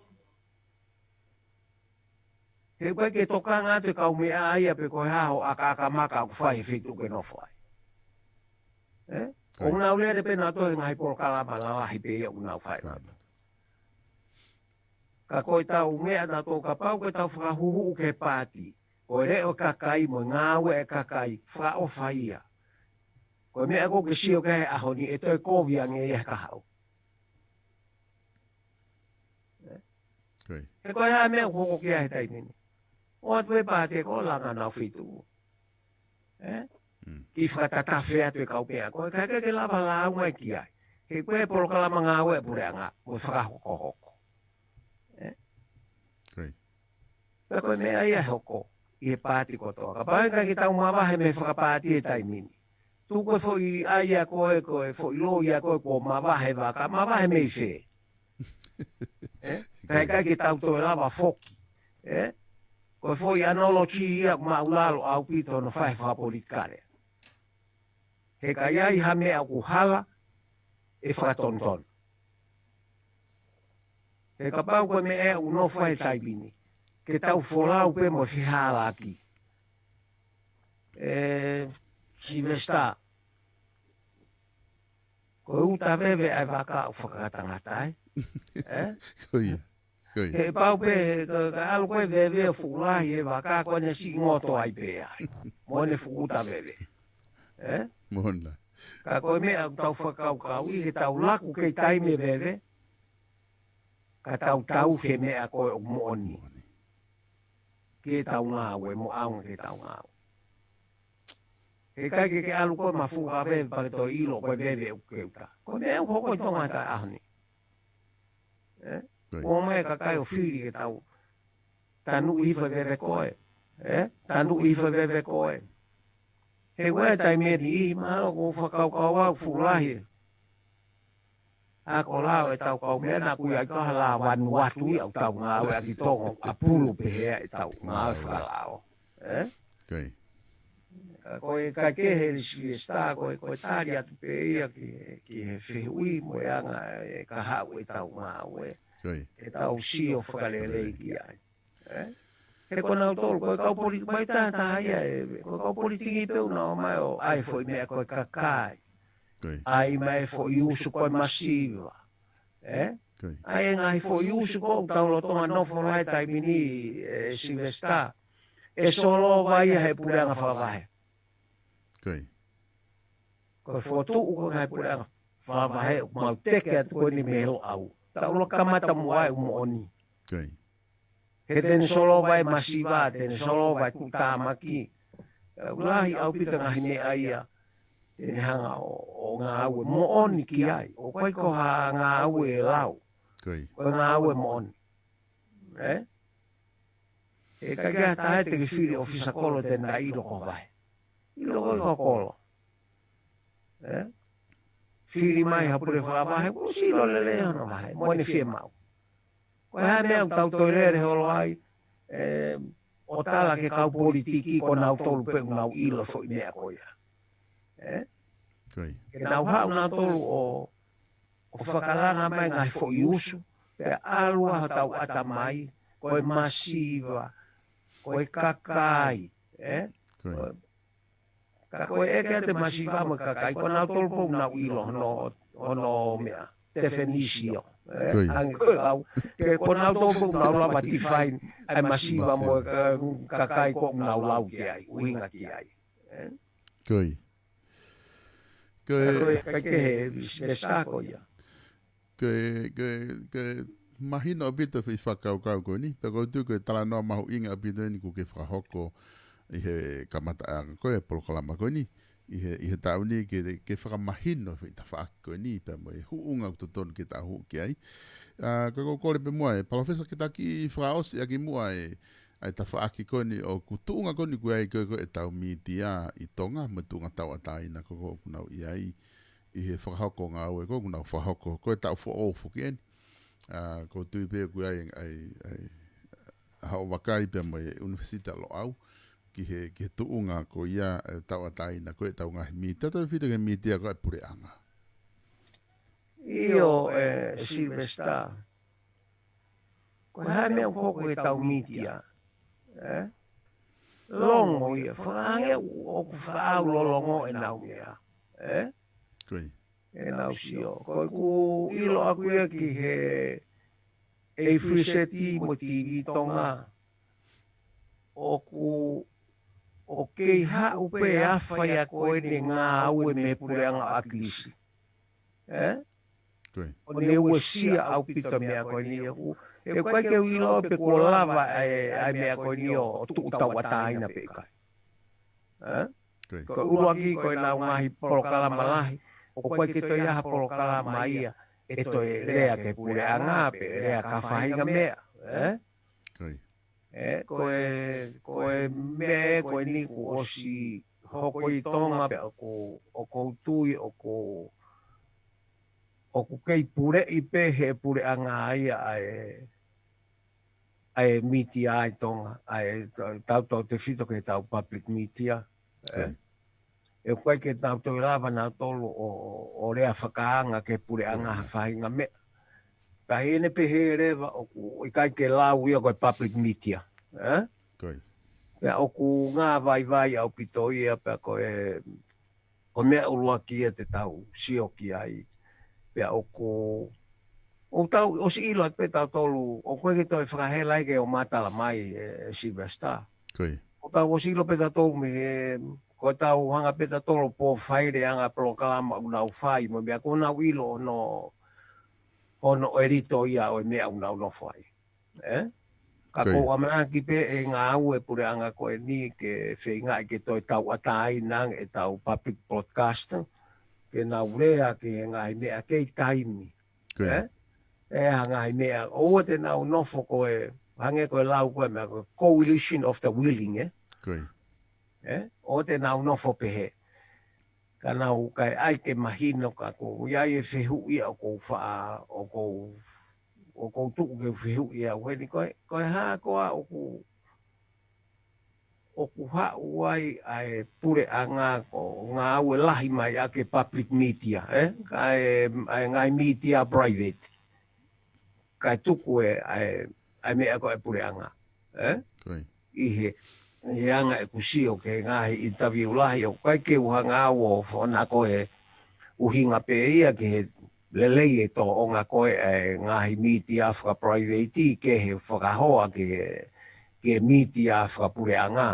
He ʻikai ke tokanga atu e kaumeʻa ia pe ko e hā hoʻo ʻakaʻaka maka ʻoku fai he feituʻu ʻoku ke nofo ai. Ē? Ko ia. ʻOku nau lele pē nautolu he ngaahi polokalama lalahi pē ia ʻoku nau fai nautolu. Ka ko ʻetau meʻa nautolu kapau ko ʻetau fakahuhuʻi ki he paati, ko e leʻo e kakai mo e ngāue e kakai, fakaʻofa ia. Ko e meʻa ʻoku ke sio ki ai he ʻaho ni ʻe toe kovi ange ia he kahaʻu. Ko ia. He ko e hā e meʻa ʻoku hoko ki ai he taimi ni? ʻOatu pē paati ko ē ʻo langa honau feituʻu. Ē? Mm. Ke fakatatafe atu e kaumeʻa ko ē, ka ʻikai ke lava lāunga ia ki ai. He ko e polokalama ngāue ʻa e puleʻanga, mo e fakahokohoko. Ē? Ko ia. Pea ko e meʻa ia ʻe hoko ʻi he paati kotoa. Kapau ʻe ʻikai ke tau mavahe mei he fakapaati he taimi ni, tuku e foʻi ʻai ia ko ē, ko e foʻi loi ia ko ē kuo mavahe vaka, mavahe mei fē? Ē? Pea ʻikai ke tau toe lava foki. Ē? Ko e foʻi analogy ia ʻoku māʻulalo ʻaupito hono fai fakapolitikale. He ka ʻi ai ha meʻa ʻoku hala, ʻe fakatonutonu. He kapau ko e meʻa ʻoku nofo ai he taimi ni, ke tau folau pē mo e fehālaaki. Ē, Sylvester, ko e uta veve ʻa e vaka ʻoku fakatangata ai. Ē? Ko ia. Ko ia. He pau pē, he ka, ka ʻalu ko ē veve ʻo fuʻu lahi he vaka ko ē ne siʻi ngoto ai pē ai. Mo ʻene fuʻu uta veve. Ē? Mo na. Ka ko e meʻa ʻoku tau fakakaukauʻi, ke tau laku kei taimi e veve, ka tau tauhi e meʻa ko ē ʻoku moʻoni. Moʻoni. Ke tau ngāue, mo ʻaonga ke tau ngāue. He ʻikai ke ke ʻalu ko ē mafuka veve pea ke toe ʻilo ko e veve ʻoku ke uta. Ko e meʻa ʻoku hoko ʻi Tonga he taʻu ʻaho ni. Ē? Ko ia. Ko e meʻa e kakai ʻo fili ke tau tanuʻi hifo e veve ko ē. Ē? Tanuʻi hifo e veve ko ē. He ʻoku ʻi ai e taimi ʻe niʻihi, mahalo ʻoku ou fakakaukau au fuʻu lahi. ʻA ko e lao ʻetau kaumeʻa naʻa ku ʻi ai ka ha lao Vanuatu ia ʻoku tau ngāueʻaki ʻi Tonga, ʻa pulu pehē ʻetau ngāue fakalao. Ē? Ko ia. Ka ko e ʻikai ke he Sylvester, ko e, ko e tali atu pē ia ki, ki he fehuʻi mo e anga e kahaʻu ʻetau ngāue. Ko ia. Ke tau sio fakalelei ki ai. Ē? He ko nautolu, ko e kau politiki mai taha taha ia, ē, ko e kau politiki pē ʻoku nau ō mai ʻo ʻai foʻi meʻa ko e kakai. Ko ia. ʻAi mai foʻi usu ko e masiva. Ē? Ko ia. ʻAi e ngaahi foʻi usu ko ē ʻoku tau lolotonga nofo ai he taimi ni, ē, Sylvester. ʻE solova ia he puleʻanga fakavahe. Ko ia. Ko e fokotuʻu ko ē ngaahi puleʻanga fakavahe ʻoku mau teke atu ko eni mei Loʻau. Tau lolotonga kamata muʻa ʻa e ʻū moʻoni. Ko ia. He te ne solova e masiva, te ne solova e tuʻutāmaki. ʻOku lahi ʻaupito e ngaahi meʻa ia te ne hanga ʻo, ʻo ngāue moʻoni ki ai. ʻOku ʻikai ko ha ngāue ʻe lau. Ko ia. Ko e ngāue moʻoni. Ē? He ʻikai ke ʻi ai ha taha ia te ke fili ʻōfisa kolo te ne ʻilo ko e vahe. ʻIlo ko e ko kolo. Ē? Fili mai ha pule fakavahe, kuo ʻosi ʻilo lelei hono vahe, mo ʻene fiemaʻu. Ko e hā e meʻa ʻoku tau toe lele holo ai, ē, ʻo tala ki he kau politiki ko nautolu pē ʻoku nau ʻilo foʻi meʻa ko ia. Ē? Ko ia. Ke nau haʻu nautolu ʻo, ʻo fakalanga mai ngaahi foʻi usu, pea ʻalu ʻa hotau ʻatamai, ko e masiva, ko e kakai, ē? Ko ia. Ko e Ka ko e ʻeke atu e masiva mo e kakai, ko nautolu pē ʻoku nau ʻilo hono, hono meʻa, definitio. Ē, Ko ia. Hangē ko e lau, ke ko nautolu pē ʻoku nau lava define ʻa e masiva mo e ka-, kakai ko ʻoku nau lau ki ai, ʻuhinga ki ai. Ē? Ko ia. Ko Ka ko e e ʻikai ke he Sylvester ko ia. Ke, ke, ke mahino ʻaupito e foʻi fakakaukau ko eni, pea ʻoku ou tui ko e talanoa mahuʻinga ʻaupito eni kuo ke fakahoko ʻi he kamataʻanga ko ē e polokalama ko eni. ʻi he, ʻi he taʻu ni ke, ke fakamahino e foʻi tafaʻaki ko eni pea mo e huʻunga ʻoku totonu ke tau hū ki ai. ʻA, ka ʻoku ou kole pē muʻa ʻe Palōfesa ke ta kiʻi fakaʻosi ʻaki muʻa e, ʻa e tafaʻaki ko eni ʻoku tuʻunga ko eni ʻoku ʻi ai ko ē ko ē ʻetau mītia ʻi Tonga, mo e tuʻunga tauʻatāina ko ē ʻoku nau ʻi ai ʻi he fakahoko ngāue ko ē ʻoku nau fakahoko ko e taʻu foʻou foki eni. ʻA, ʻoku ou tui pē ʻoku ʻi ai, ʻa e, ʻa e, haʻo vakai pea mo e ʻUnivēsiti Loʻau ki he, ki he tuʻunga ko ia e tauʻatāina ko ē ʻetau ngaahi mītia, tautefito ki he mītia ko ē ʻa e puleʻanga. ʻIo, ʻe Sylvester. Ko e hā e meʻa ʻoku hoko ʻi heʻetau mītia? ʻE? Longo ia, fakaange ʻoku fakaʻau lolongo ʻenau meʻa. ʻE? Ko ia. ʻEnau sio. Ko ʻeku ʻilo ʻaʻaku ia ki he ʻEifiliseti mo e TV Tonga. ʻOku, ʻoku kei haʻu pē ʻa e faiako ʻene ngāue mei he puleʻanga ʻo ʻAkilisi. ʻE? Ko ia. ʻO ne uesia ʻaupito e meʻa ko eni ʻoku. He ʻoku ʻikai ke u ʻilo pe kuo lava ʻa e, ʻa e meʻa ko eni ʻo, ʻo tuʻu tauʻatāina pe ʻikai. ʻE? Ko ia. Ko e ʻuluaki ko ʻenau ngaahi polokalama lahi, ʻoku ʻikai ke toe ʻi ai ha polokalama ia ʻe toe lea ki he puleʻanga pe lea ki ha faʻahinga meʻa, ʻe? Ko ia. ʻE, ko e, ko e meʻa ko eni kuo ʻosi hoko ʻi Tonga pea ʻoku, ʻoku ou tui ʻoku, ʻoku kei puleʻi pē ʻe he puleʻanga ia ʻa e, ʻa e mītia ʻi Tonga, ʻa e tau, tautefito ki heʻetau public media. ʻE? Ko ia. ʻE ʻikai ke tau toe lava nautolu ʻo, ʻo, ʻo lea fakaanga ki he puleʻanga ha faʻahinga meʻa. Pea ʻi heʻene pehē leva ʻoku ʻikai ke lau ia ko e public media. ʻE? Ko ia. Pea ʻoku ngāvaivai ʻaupito ia pea ko e, ko e meʻa ʻuluaki ia te tau sio ki ai. Pea ʻoku, ʻoku tau, ʻosi ʻilo atu pē tautolu, ʻoku ʻikai ke toe fakahela ai ke ʻo matala mai ʻe, ʻe Sylvester. Ko ia. ʻOku tau ʻosi ʻilo pē tautolu mei he, ko ʻetau hanga pē tautolu ʻo pōfaileʻanga polokalama ʻoku nau fai, mo e meʻa ʻoku nau ʻilo hono, hono ʻelito ia ʻo e meʻa ʻoku nau nofo ai. ʻE? Ka ko ia. ʻOku ou ʻamanaki pē ʻe ngāue e puleʻanga ko eni ke feingaʻi ke toe tauʻatāina ange ʻetau public broadcasting, ke nau lea ki he ngaahi meʻa kei taimi. Ko ia. ʻE? ʻE ha ngaahi meʻa, ʻoua te nau nofo ko e, hangē ko e lau ko e meʻa ko e coalition of the willing, ʻe? Ko ia. ʻE? ʻOua te nau nofo pehē. Ka nau kae ʻai ke mahino ka ʻoku ʻi ai e fehuʻi ia ʻoku ou faʻa, ʻoku ou, ʻoku ou tuʻu ke u fehuʻi au heni ko e, ko e hā koā ʻoku, ʻoku haʻu ai ʻa e puleʻanga ko e ngāue lahi mai ʻaki e public media, ʻe? Kae, ʻa e ngaahi media private. Kae tuku e, ʻa e, ʻa e meʻa ko e puleʻanga, ʻe? Ko ia. ʻI he, ʻi he anga ʻeku sio ki he ngaahi interview lahi ʻoku ʻikai ke u hanga au ʻo fona ko e ʻuhinga pē ia ki he lelei e tōʻonga ko e, ʻa e ngaahi mītia fakaprivate ki he fakahoa ki he, ki he mītia fakapuleʻanga,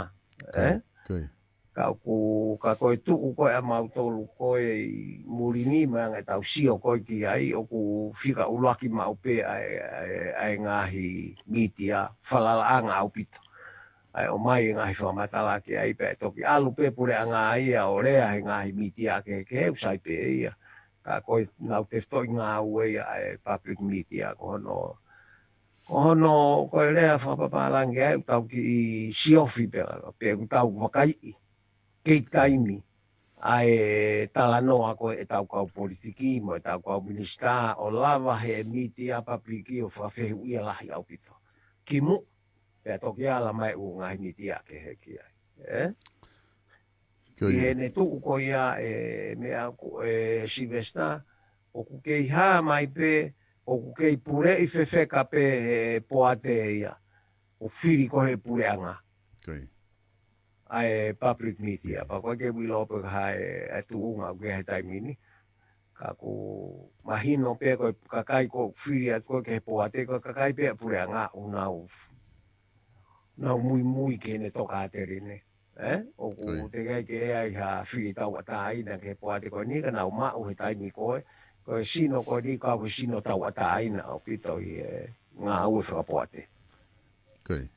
ʻe? Ko ia. Ka ʻoku, ka ko e tuʻu ko e ʻa mautolu ko e ʻi muli ni mo e anga ʻetau sio ko e ki ai ʻoku fika ʻuluaki maʻu pē ʻa e, ʻa e, ʻa e ngaahi mītia falalaʻanga ʻaupito. ʻA e ʻomai e ngaahi fakamatala ki ai pea ʻe toki ʻalu pē puleʻanga ia ʻo lea he ngaahi mītia kehekehe ʻoku sai pē ia. Ka ko e nau tefitoʻi ngāue ia ʻa e public media ko hono, ko hono, ko e lea fakapapālangi ai ʻoku tau kiʻi siofi pē, pe ʻoku tau vakaiʻi. Kei taimi ʻa e talanoa ko e ʻetau kau politiki mo ʻetau kau minisitā ʻo lava he mītia public ʻo fakafehuʻia lahi ʻaupito. Kimuʻa, pea toki ala mai ʻū ngaahi mītia kehe ki ai. ʻE? Ko ia. ʻI heʻene tuʻu ko ia e meʻa ko e Sylvester, ʻoku kei hā mai pē, ʻoku kei puleʻi fefeka pē he poate ia. ʻO fili ko e he puleʻanga. Ko ia. ʻA e public media. Ko ia. Pea ko e ke vilo pe ka hae, ʻa e tuʻunga ʻoku ʻi ai he taimi ni. Ka ʻoku mahino pē ko e kakai ʻoku fili atu ko e ke he poate ko e kakai pē ʻa e puleʻanga ʻoku nau, nau muimui ki heʻene tokāteline. ʻE? ʻOku Ko ia. teʻeki ai ke ʻi ai ha fili tauʻatāina ki he poate ko eni ka nau maʻu he taimi ko e, ko e sino ko eni kau he sino tauʻatāina ʻaupito ʻi he ngāue fakapoate. Ko ia.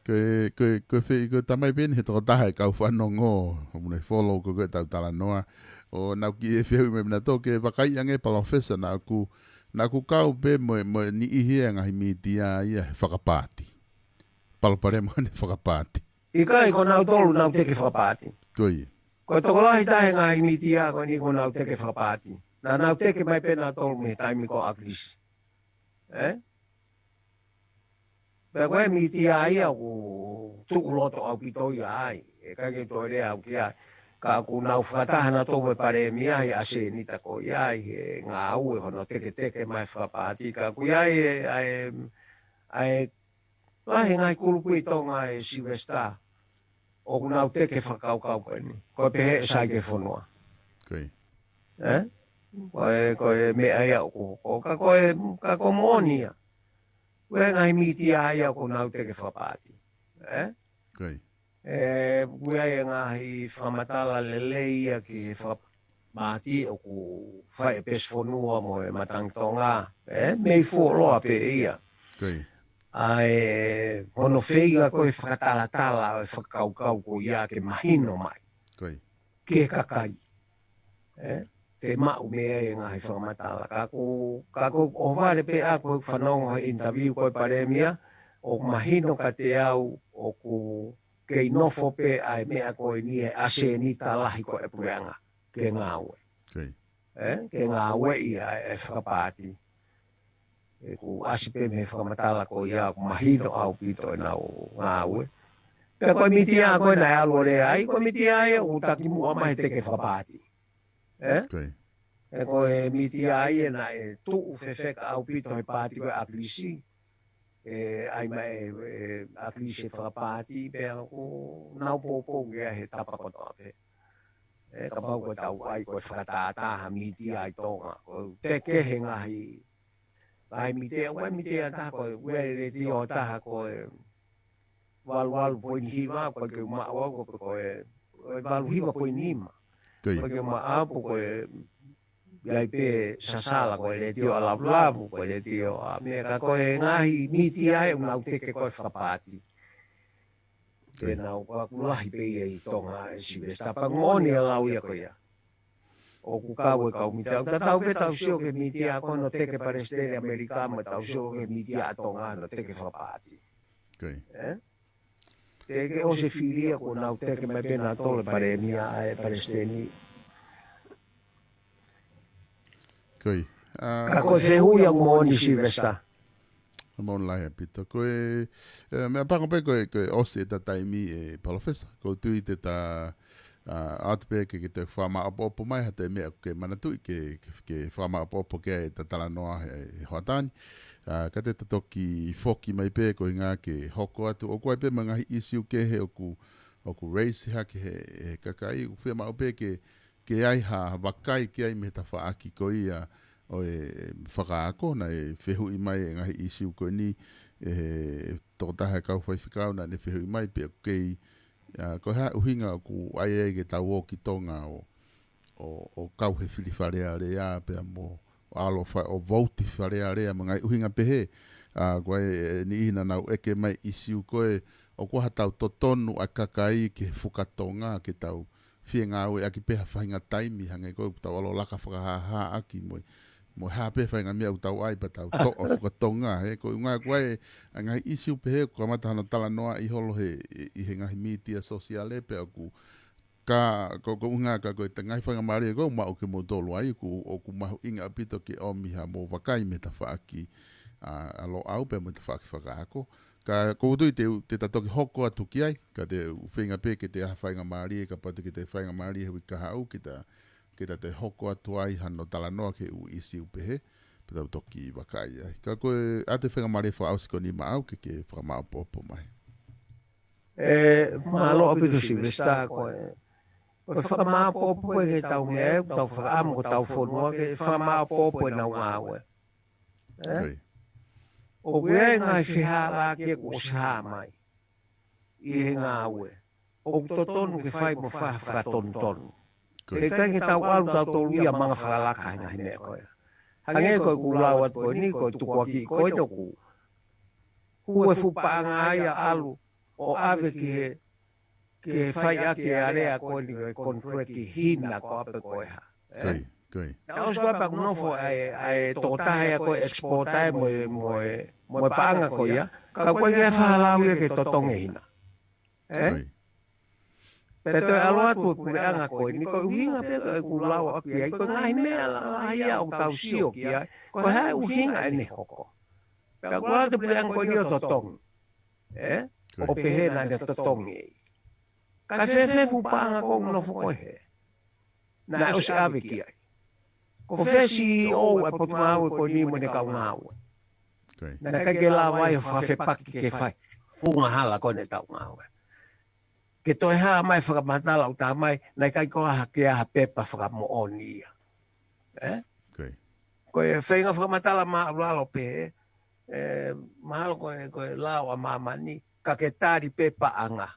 Ko e, ko e, ko e fe-, ko e tamai pē eni he tokotaha e kau fanongo, ʻoku ne follow ko ē ʻetau talanoa. ʻO nau kiʻi fehuʻi mai nautolu ke vakai ange Palōfesa naʻa ku, naʻa ku kau pē mo, mo e niʻihi e ngaahi mītia ia he fakapaati. Palopalema ʻene fakapaati. ʻIkai, ko nautolu nau teke fakapaati. Ko ia. Ko e tokolahi taha e ngaahi mītia ko eni ko nau teke fakapaati. Naʻa nau teke mai pē nautolu mei he taimi ko ʻAkilisi. Ē? Pea ko e mītia ia ʻoku tuʻu loto ʻaupito ia ai. ʻIkai ke toe lea au ki ai. Ka ʻoku nau fakataha nautolu mo e palēmia he ʻasenita ko ia ai he ngāue hono teketeke mai fakapaati. Ka ʻoku ʻi ai e, ʻa e, ʻa e lahi e ngaahi kulupu ʻi Tonga ē Silivesitā ʻoku nau teke fakakaukau ko eni. Ko e pehē ʻe sai ki he fonua. Ko ia. Ē? Ko e, ko e meʻa ia ʻoku, ko, ka ko e, ka ko e moʻoni ia. Ko e ngaahi mītia ia ʻoku nau teke fakapaati. Ē? Ko ia. Ē, ko e ngaahi fakamatala lelei ia ki he fakapaati ʻoku fai ʻe Pesi Fonua mo e Matangi Tonga. Ē? Mei fuoloa pē ia. Ko ia. ʻA e, hono feinga ko e fakatalatala, ʻo e fakakaukau ko ia ke mahino mai. Ko ia. Ki he kakai. Ē? Te maʻu mei ai e ngaahi fakamatala. Ka ko, ka ko ʻohovale pē ʻa ko e fanongo he interview ko e palēmia, ʻoku mahino kiate au ʻoku kei nofo pē ʻa e meʻa ko eni he ʻasenita lahi ko e puleʻanga ke ngāue. Ko ia. Ē? Ke ngāueʻi ʻa e fakapaati. ʻOku ʻasi pē mei he fakamatala ko ia ʻoku mahino ʻaupito ʻenau ngāue. Pea ko e mītia ko ē naʻe ʻalu ʻo lea ai, ko e mītia ia ʻoku taki muʻa mai he teke fakapaati. Ē? Ko ia. Ē, ko e mītia ia naʻe tuʻu fefeka ʻaupito he paati ko e ʻAkilisi. Ē, ʻai mai ē, ē, ʻAkilisi fakapaati, pea ʻoku nau poupou ki ai he tapa kotoa pē. Ē, kapau ko e tau ʻai ko e fakatātā ha mītia ʻi Tonga. Ko e teke he ngaahi, ngaahi mītia, ʻoku ʻi ai e mītia ʻe taha ko e, ʻoku ʻi ai e letiō ʻe taha ko e valu valu poini hiva, ko e ke uma o, ko, ko e, ko e valu hiva poini nima. Ko ia. Ko e ke uma apu, ko e, ʻi ai pē Sasala, ko e letiō ʻa Lavulavu, ko e letiō ʻa meʻa ka ko e ngaahi mītia ē ʻoku nau teke ko e fakapaati. Ko ia. Pea naʻa ku lahi pē ia ʻi Tonga ē Silivesitā pea moʻoni e lau ia ko ia. ʻOku kau e kau mītia. ʻOku tatau pē ʻetau sio ki he mītia ko hono teke palesiteni ʻAmelika mo ʻetau sio ki he mītia ʻa Tonga hono teke fakapaati. Ko ia. Ē? Te ke ʻosi fili ia kuo nau teke mai pē nautolu e palēmia ʻa e palesiteni. Ko ia. ʻA, ka ko e fehuʻi ia ʻoku moʻoni Silivesitā. Moʻoni lahi ʻaupito. Ko e, ē, meʻapango pē ko e, ko e ʻosi ʻeta taimi ē Palōfesa. ʻOku ou tui te ta, ʻa, ʻoatu pē ke, ke te fakamāʻopoʻopo mai ha toe meʻa ʻoku ke manatuʻi ke, ke, ke fakamāʻopoʻopo ki ai ʻeta talanoa he, he hoʻatā ni. ʻA, ka te ta toki foki mai pē ko e ʻuhinga ke hoko atu. ʻOku ʻi ai pē mo e ngaahi ʻīsiu kehe ʻoku, ʻoku raise hake he, he kakai. ʻOku fiemaʻu pē ke, ke ʻi ai ha vakai ki ai mei he tafaʻaki ko ia ʻo e fakaako, naʻe fehuʻi mai e ngaahi ʻīsiu ko eni ʻe he tokotaha e kau faifekau naʻa ne fehuʻi mai pea ʻoku kei, ʻa, ko e hā e ʻuhinga ʻoku ʻai ai ke tau ō ki Tonga ʻo, ʻo, ʻo kau he fili Fale Alea pea mo ʻo ʻalu ʻo fai ʻo vouti Fale Alea mo e ngaahi ʻuhinga pehē. ʻA, ko e, e niʻihi naʻa nau ʻeke mai ʻīsiu ko ē, ʻoku ʻi ai ha tautotonu ʻa e kakai ki he fuka Tonga ke tau fie ngāueʻaki pē ha faʻahinga taimi hangē ko ē ʻoku tau ʻalu ʻo laka fakahāhāʻaki mo e, mo e hā pē faʻahinga meʻa ʻoku tau ʻai pea tau toʻo fuka Tonga, ē. Ko e ʻuhinga ko ē, ʻa e ngaahi ʻīsiu pehē ʻoku kamata hano talanoaʻi holo he, ʻi he ngaahi mītia sōsiale pea ʻoku ka, ko, ko e ʻuhinga ka ko e ngaahi faingamālie ko ē ʻoku maʻu kimoutolu ai, ʻoku, ʻoku mahuʻinga ʻaupito ke ʻomi ha mou vakai mei he tafaʻaki, ʻa, ʻa Loʻau pea mo e tafaʻaki fakaako. Ka ʻoku ou tui te, te ta toki hoko atu ki ai, ka te u feinga pē ke te ʻai ha faingamālie, kapau te ke te faingamālie he uike kahaʻu, ke ta, ke ta toe hoko atu ai hano talanoa ki he ʻū ʻīsiu pehē, pea tau toki vakai ai. Ka ko e ʻoatu e faingamālie fakaʻosi ko eni maʻau ke, ke fakamāʻopoʻopo mai. Ē, mālō ʻaupito Silivesitā ko e, ko e fakamāʻopoʻopo ko ē ke tau meʻa, ʻoku tau fakaʻamu ko hotau fonua ke fakamāʻopoʻopo ʻenau ngāue. Ē? Ko ia. ʻOku ʻi ai e ngaahi fehālaaki ʻoku ʻosi hā mai ʻi he ngāue. ʻOku totonu ke fai mo fai ha fakatonutonu. Ko ia. He ʻikai ke tau ʻalu tautolu ia manga fakalaka he ngaahi meʻa ko ia. Hangē ko ʻeku lau atu ko eni, ko e tukuakiʻi ko eni ʻoku hū e fuʻu paʻanga ia ʻalu ʻo ʻave ki he, ki he fai ʻaki e alea ko eni, e contract Hina ko ē pe ko e hā. Ē? Naʻe ʻosi ko ē pea kuo nofo ʻa e, ʻa e tokotaha ia ko e exporter mo e, mo e, mo e paʻanga ko ia. Ka ko e ke fahalau ia ke totongi Hina. Ē? Pea toe ʻalu atu e puleʻanga ko eni, ko e ʻuhinga pē ko e kuo lau ʻaki ai, ko e ngaahi meʻa lahi ia ʻoku tau sio ki ai, ko e hā e ʻuhinga ʻene hoko. Pea kuo ʻalu atu e puleʻanga ko eni ʻo totongi. Ē? ʻO pehē naʻa ne totongi. Kae fēfē fuʻu paʻanga ko ē ʻoku nofo ko ē hē? Naʻe ʻosi ʻave ki ai. Ko fē C E O e potungāue ko eni mo ʻene kau ngāue? Naʻe ʻikai ke lava ai ʻo fakafepaki ke fai. Fuʻu ngaahi hala ko ē ne tau ngāue. Ke toe hā mai fakamatala ʻoku tā mai, naʻe ʻikai ko ha ke ʻi ai ha pepa fakamoʻoni ia. Ē? Ko e feinga fakamatala māʻulalo pē, ē, mahalo ko e, ko e lao ʻa māmani, ka ke tali pē paʻanga.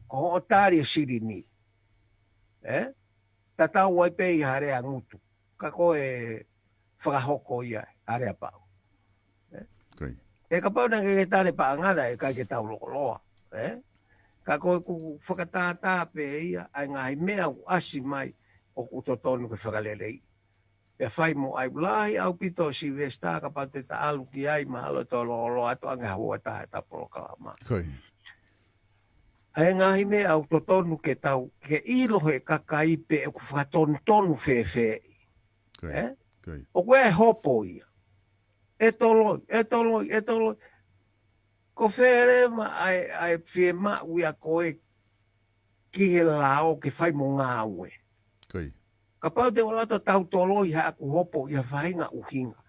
Ko hoʻo tali e silini. Ē? Tatau ai pē ʻi ha lea ngutu. Ka ko e fakahoko ia ʻa e lea pau. Ē? Ē kapau naʻe ʻikai ke tali paʻanga naʻe ʻikai ke tau lōloa. Ē? Ka ko e ʻoku fakatātā pē ia, ʻa e ngaahi meʻa ʻoku ʻasi mai, ʻoku totonu ke fakaleleiʻi. Pea fai mo ai lahi ʻaupito Sylvester kapau te ta ʻalu ki ai mahalo ʻe toe lōloa atu ange ha ua taha ʻetau polokalama. ʻA e ngaahi meʻa ʻoku totonu ke tau, ke ʻilo he kakai pe ʻoku fakatonutonu fēfē. Ē? ʻOku ʻi ai e hopo ia. ʻE toloi, ʻe toloi, ʻe toloi. Ko fē leva ʻa e, ʻa e fiemaʻu ia ko ē ki he lao ke fai mo ngāue. Kapau te u ʻalu atu ʻo tau toloi haʻaku hopo ʻi ha faʻahinga ʻuhinga.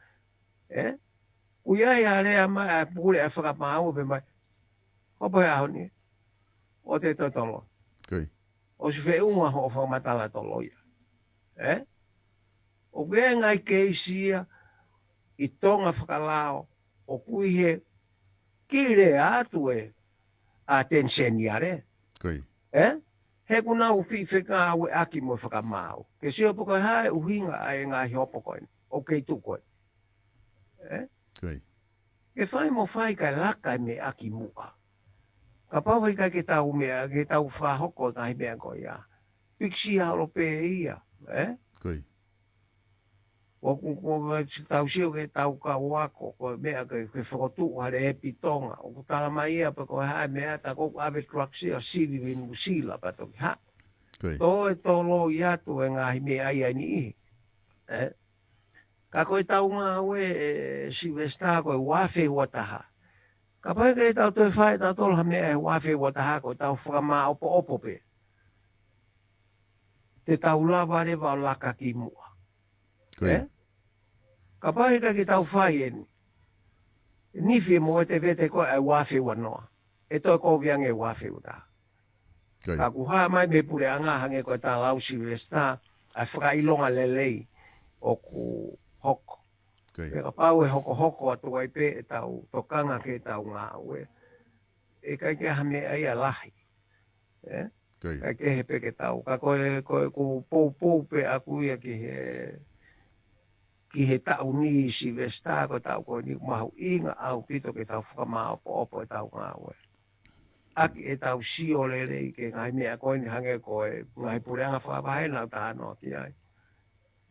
Ē? Kuo ʻi ai ha lea mai ʻa e pule ʻa e fakamaau pē mai. Hopo he ʻaho ni. ʻOua te tau toloi. ʻOsi feʻunga hoʻo fakamatala toloi ia. Ē? ʻOku ʻi ai e ngaahi keisi ia ʻi Tonga fakalao ʻoku ʻi he kiʻi lea atu e ʻa Teniseni ale. Ē? He ʻoku nau fiʻi fekauʻaki mo e fakamaau. Ke sio pe ko e hā e ʻuhinga ʻa e ngaahi hopo ko eni. ʻOku kei tuʻu ko ē. Ē? Ke fai mo fai kae laka e meʻa ki muʻa. Kapau he ʻikai ke tau meʻa, ke tau fakahoko e ngaahi meʻa ko ia. Pīkitai holo pē ia. Ē? ʻOku, ʻoku tau sio ki heʻetau kau ako, ko e meʻa ke, ke fokotuʻu ha lepe ʻi Tonga. ʻOku tala mai ia pe ko e hā e meʻa ta ko ʻave truck ia sivi ʻi Nuʻusila pea toki haʻu. Toe toloi atu e ngaahi meʻa ia ʻe niʻihi. Ē? Ka ko ʻetau ngāue ē Sylvester ko e ua afe ua taha. Kapau ʻe ʻikai ke tau toe fai ʻe tautolu ha meʻa he ua afe ua taha ko ʻetau fakamāʻopoʻopo pē. Te tau lava leva ʻo laka ki muʻa. Ē? Kapau ʻe ʻikai ke tau fai eni. Nifi e movetevete ko ē ʻa e ua afe ua noa. ʻE toe kovi ange ua afe ua taha. Ka ʻoku hā mai mei he puleʻanga hangē ko e tala ʻa Sylvester, ʻa e fakaʻilonga lelei ʻoku hoko. Pea kapau ʻe hokohoko atu ai pē ʻetau tokanga ki heʻetau ngāue. ʻE ʻikai ke ʻi ai ha meʻa ia lahi. Ē? ʻIkai ke he pē ke tau. Ka ko e, ko e, ʻoku poupou pē ʻaku ia ki he, ki he taʻu ni Sylvester, ko e taʻu ko eni mahuʻinga ʻaupito ke tau fakamāʻopoʻopo ʻetau ngāue. ʻAki ʻetau sio lelei ki he ngaahi meʻa ko eni hangē ko e ngaahi puleʻanga fakavahe naʻa tau talanoa ki ai.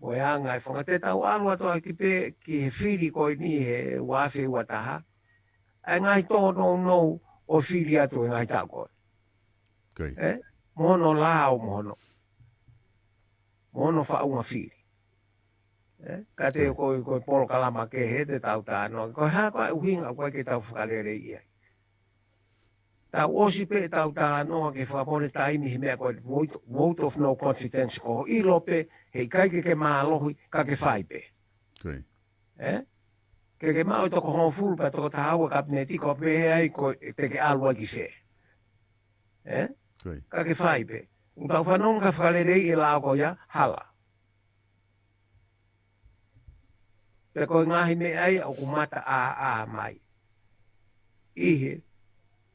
Mo e anga e fanga te tau ʻalu atu ʻaki pē ki he fili ko eni he ua afe ua taha. ʻA e ngaahi tōnounou ʻo fili atu he ngaahi taʻu ko ē. Ē? Mo hono lao mo hono. Mo hono faʻunga fili. Ē? Ka te ko, ko e polokalama kehe te tau talanoa. Ko e hā ko e ʻuhinga ʻoku ʻikai ke tau fakaleleiʻi ai. Tau ʻosi pē ʻetau talanoa ke fakapole taimi he meʻa ko e vote, vote of no confidence ko hoʻo ʻilo pē, he ʻikai ke ke mālohi, ka ke fai pē. Ē? Ke ke maʻu e toko hongofulu pea toko taha ua kapineti ko pē ai ko e te ke ʻalu ai ki fē. Ē? Ka ke fai pē. ʻOku tau fanongo ka fakaleleiʻi e lao ko ia, hala. Pea ko e ngaahi meʻa ia ʻoku mataʻāʻā mai. ʻI he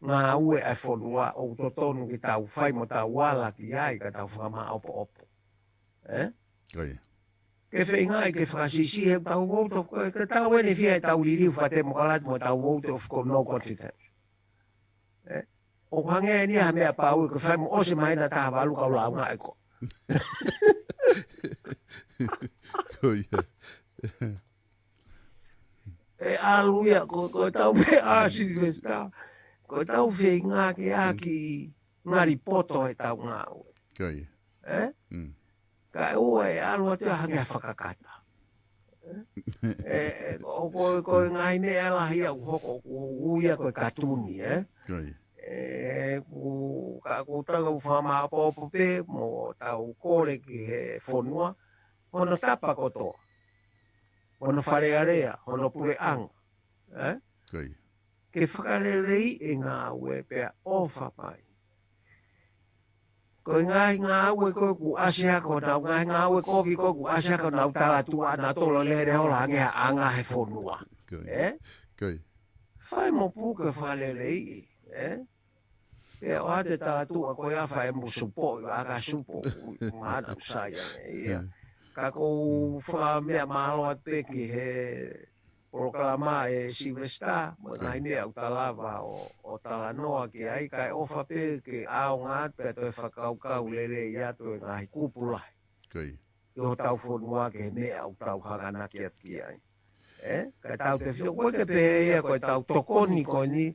ngāue ʻa e fonua ʻoku totonu ke tau fai mo tau ala ki ai ka tau fakamāʻopoʻopo. Ē? Ke feinga ai ke fakasisi he tau vote of, ke tau ʻene fie tau liliu fakatemokalati mo tau vote of no confidence. Ē? ʻOku hangē eni ha meʻa pau ʻoku fai mo ʻosi mai na taha valu kau lau ngā eko. Ko ia. E ʻalu ia, ko, ko e tau meʻa Silivesitā. Ko e tau feinga ke ʻaki ngali poto e tau ngāue. Ko ia. Eh? Mm. Ka e ua e ʻalu atu ia hangē ha fakakata. Eh, eh, ʻo ko, ko e ngaahi meʻa lahi ia ʻoku hoko, ʻoku ui ia ko e katuni, eh? Ko ia. Eh, ku, ka ku tau fakamaʻopoʻopo pē, mo tau kole ki he fonua, hono tapa kotoa. Hono Fale Alea, hono puleʻanga. Eh? Ko ia. Ke fakaleleiʻi e ngāue pea ʻofa mai. Ko e ngaahi ngāue ko ē kuo ʻasi hake honau, ngaahi ngāue kovi ko ē kuo ʻasi hake honau talatuʻa naʻa tolo lele hola hangē ha anga he fonua. Ko ia. Eh? Ko ia. Fai mo puke fakaleleiʻi, eh? Pea ʻoatu e talatuʻa ko ia fai mo supo, ʻa ka supo, mahana ʻoku sai ange ia. Ka ʻoku ou fakameʻa mālō atu pē ki he polokalama ʻe Silivesitā, mo e ngaahi meʻa ʻoku ta lava ʻo, ʻo talanoa ki ai, kae ʻofa pē ke ʻaonga atu pea toe fakakaukau lelei atu e ngaahi kupu lahi. Ko ia. ʻI hotau fonua ki he meʻa ʻoku tau hanganaki atu ki ai. Eh? Ka tau te fio, ʻoku ʻikai ke pehē ia ko e tau tokoni ko eni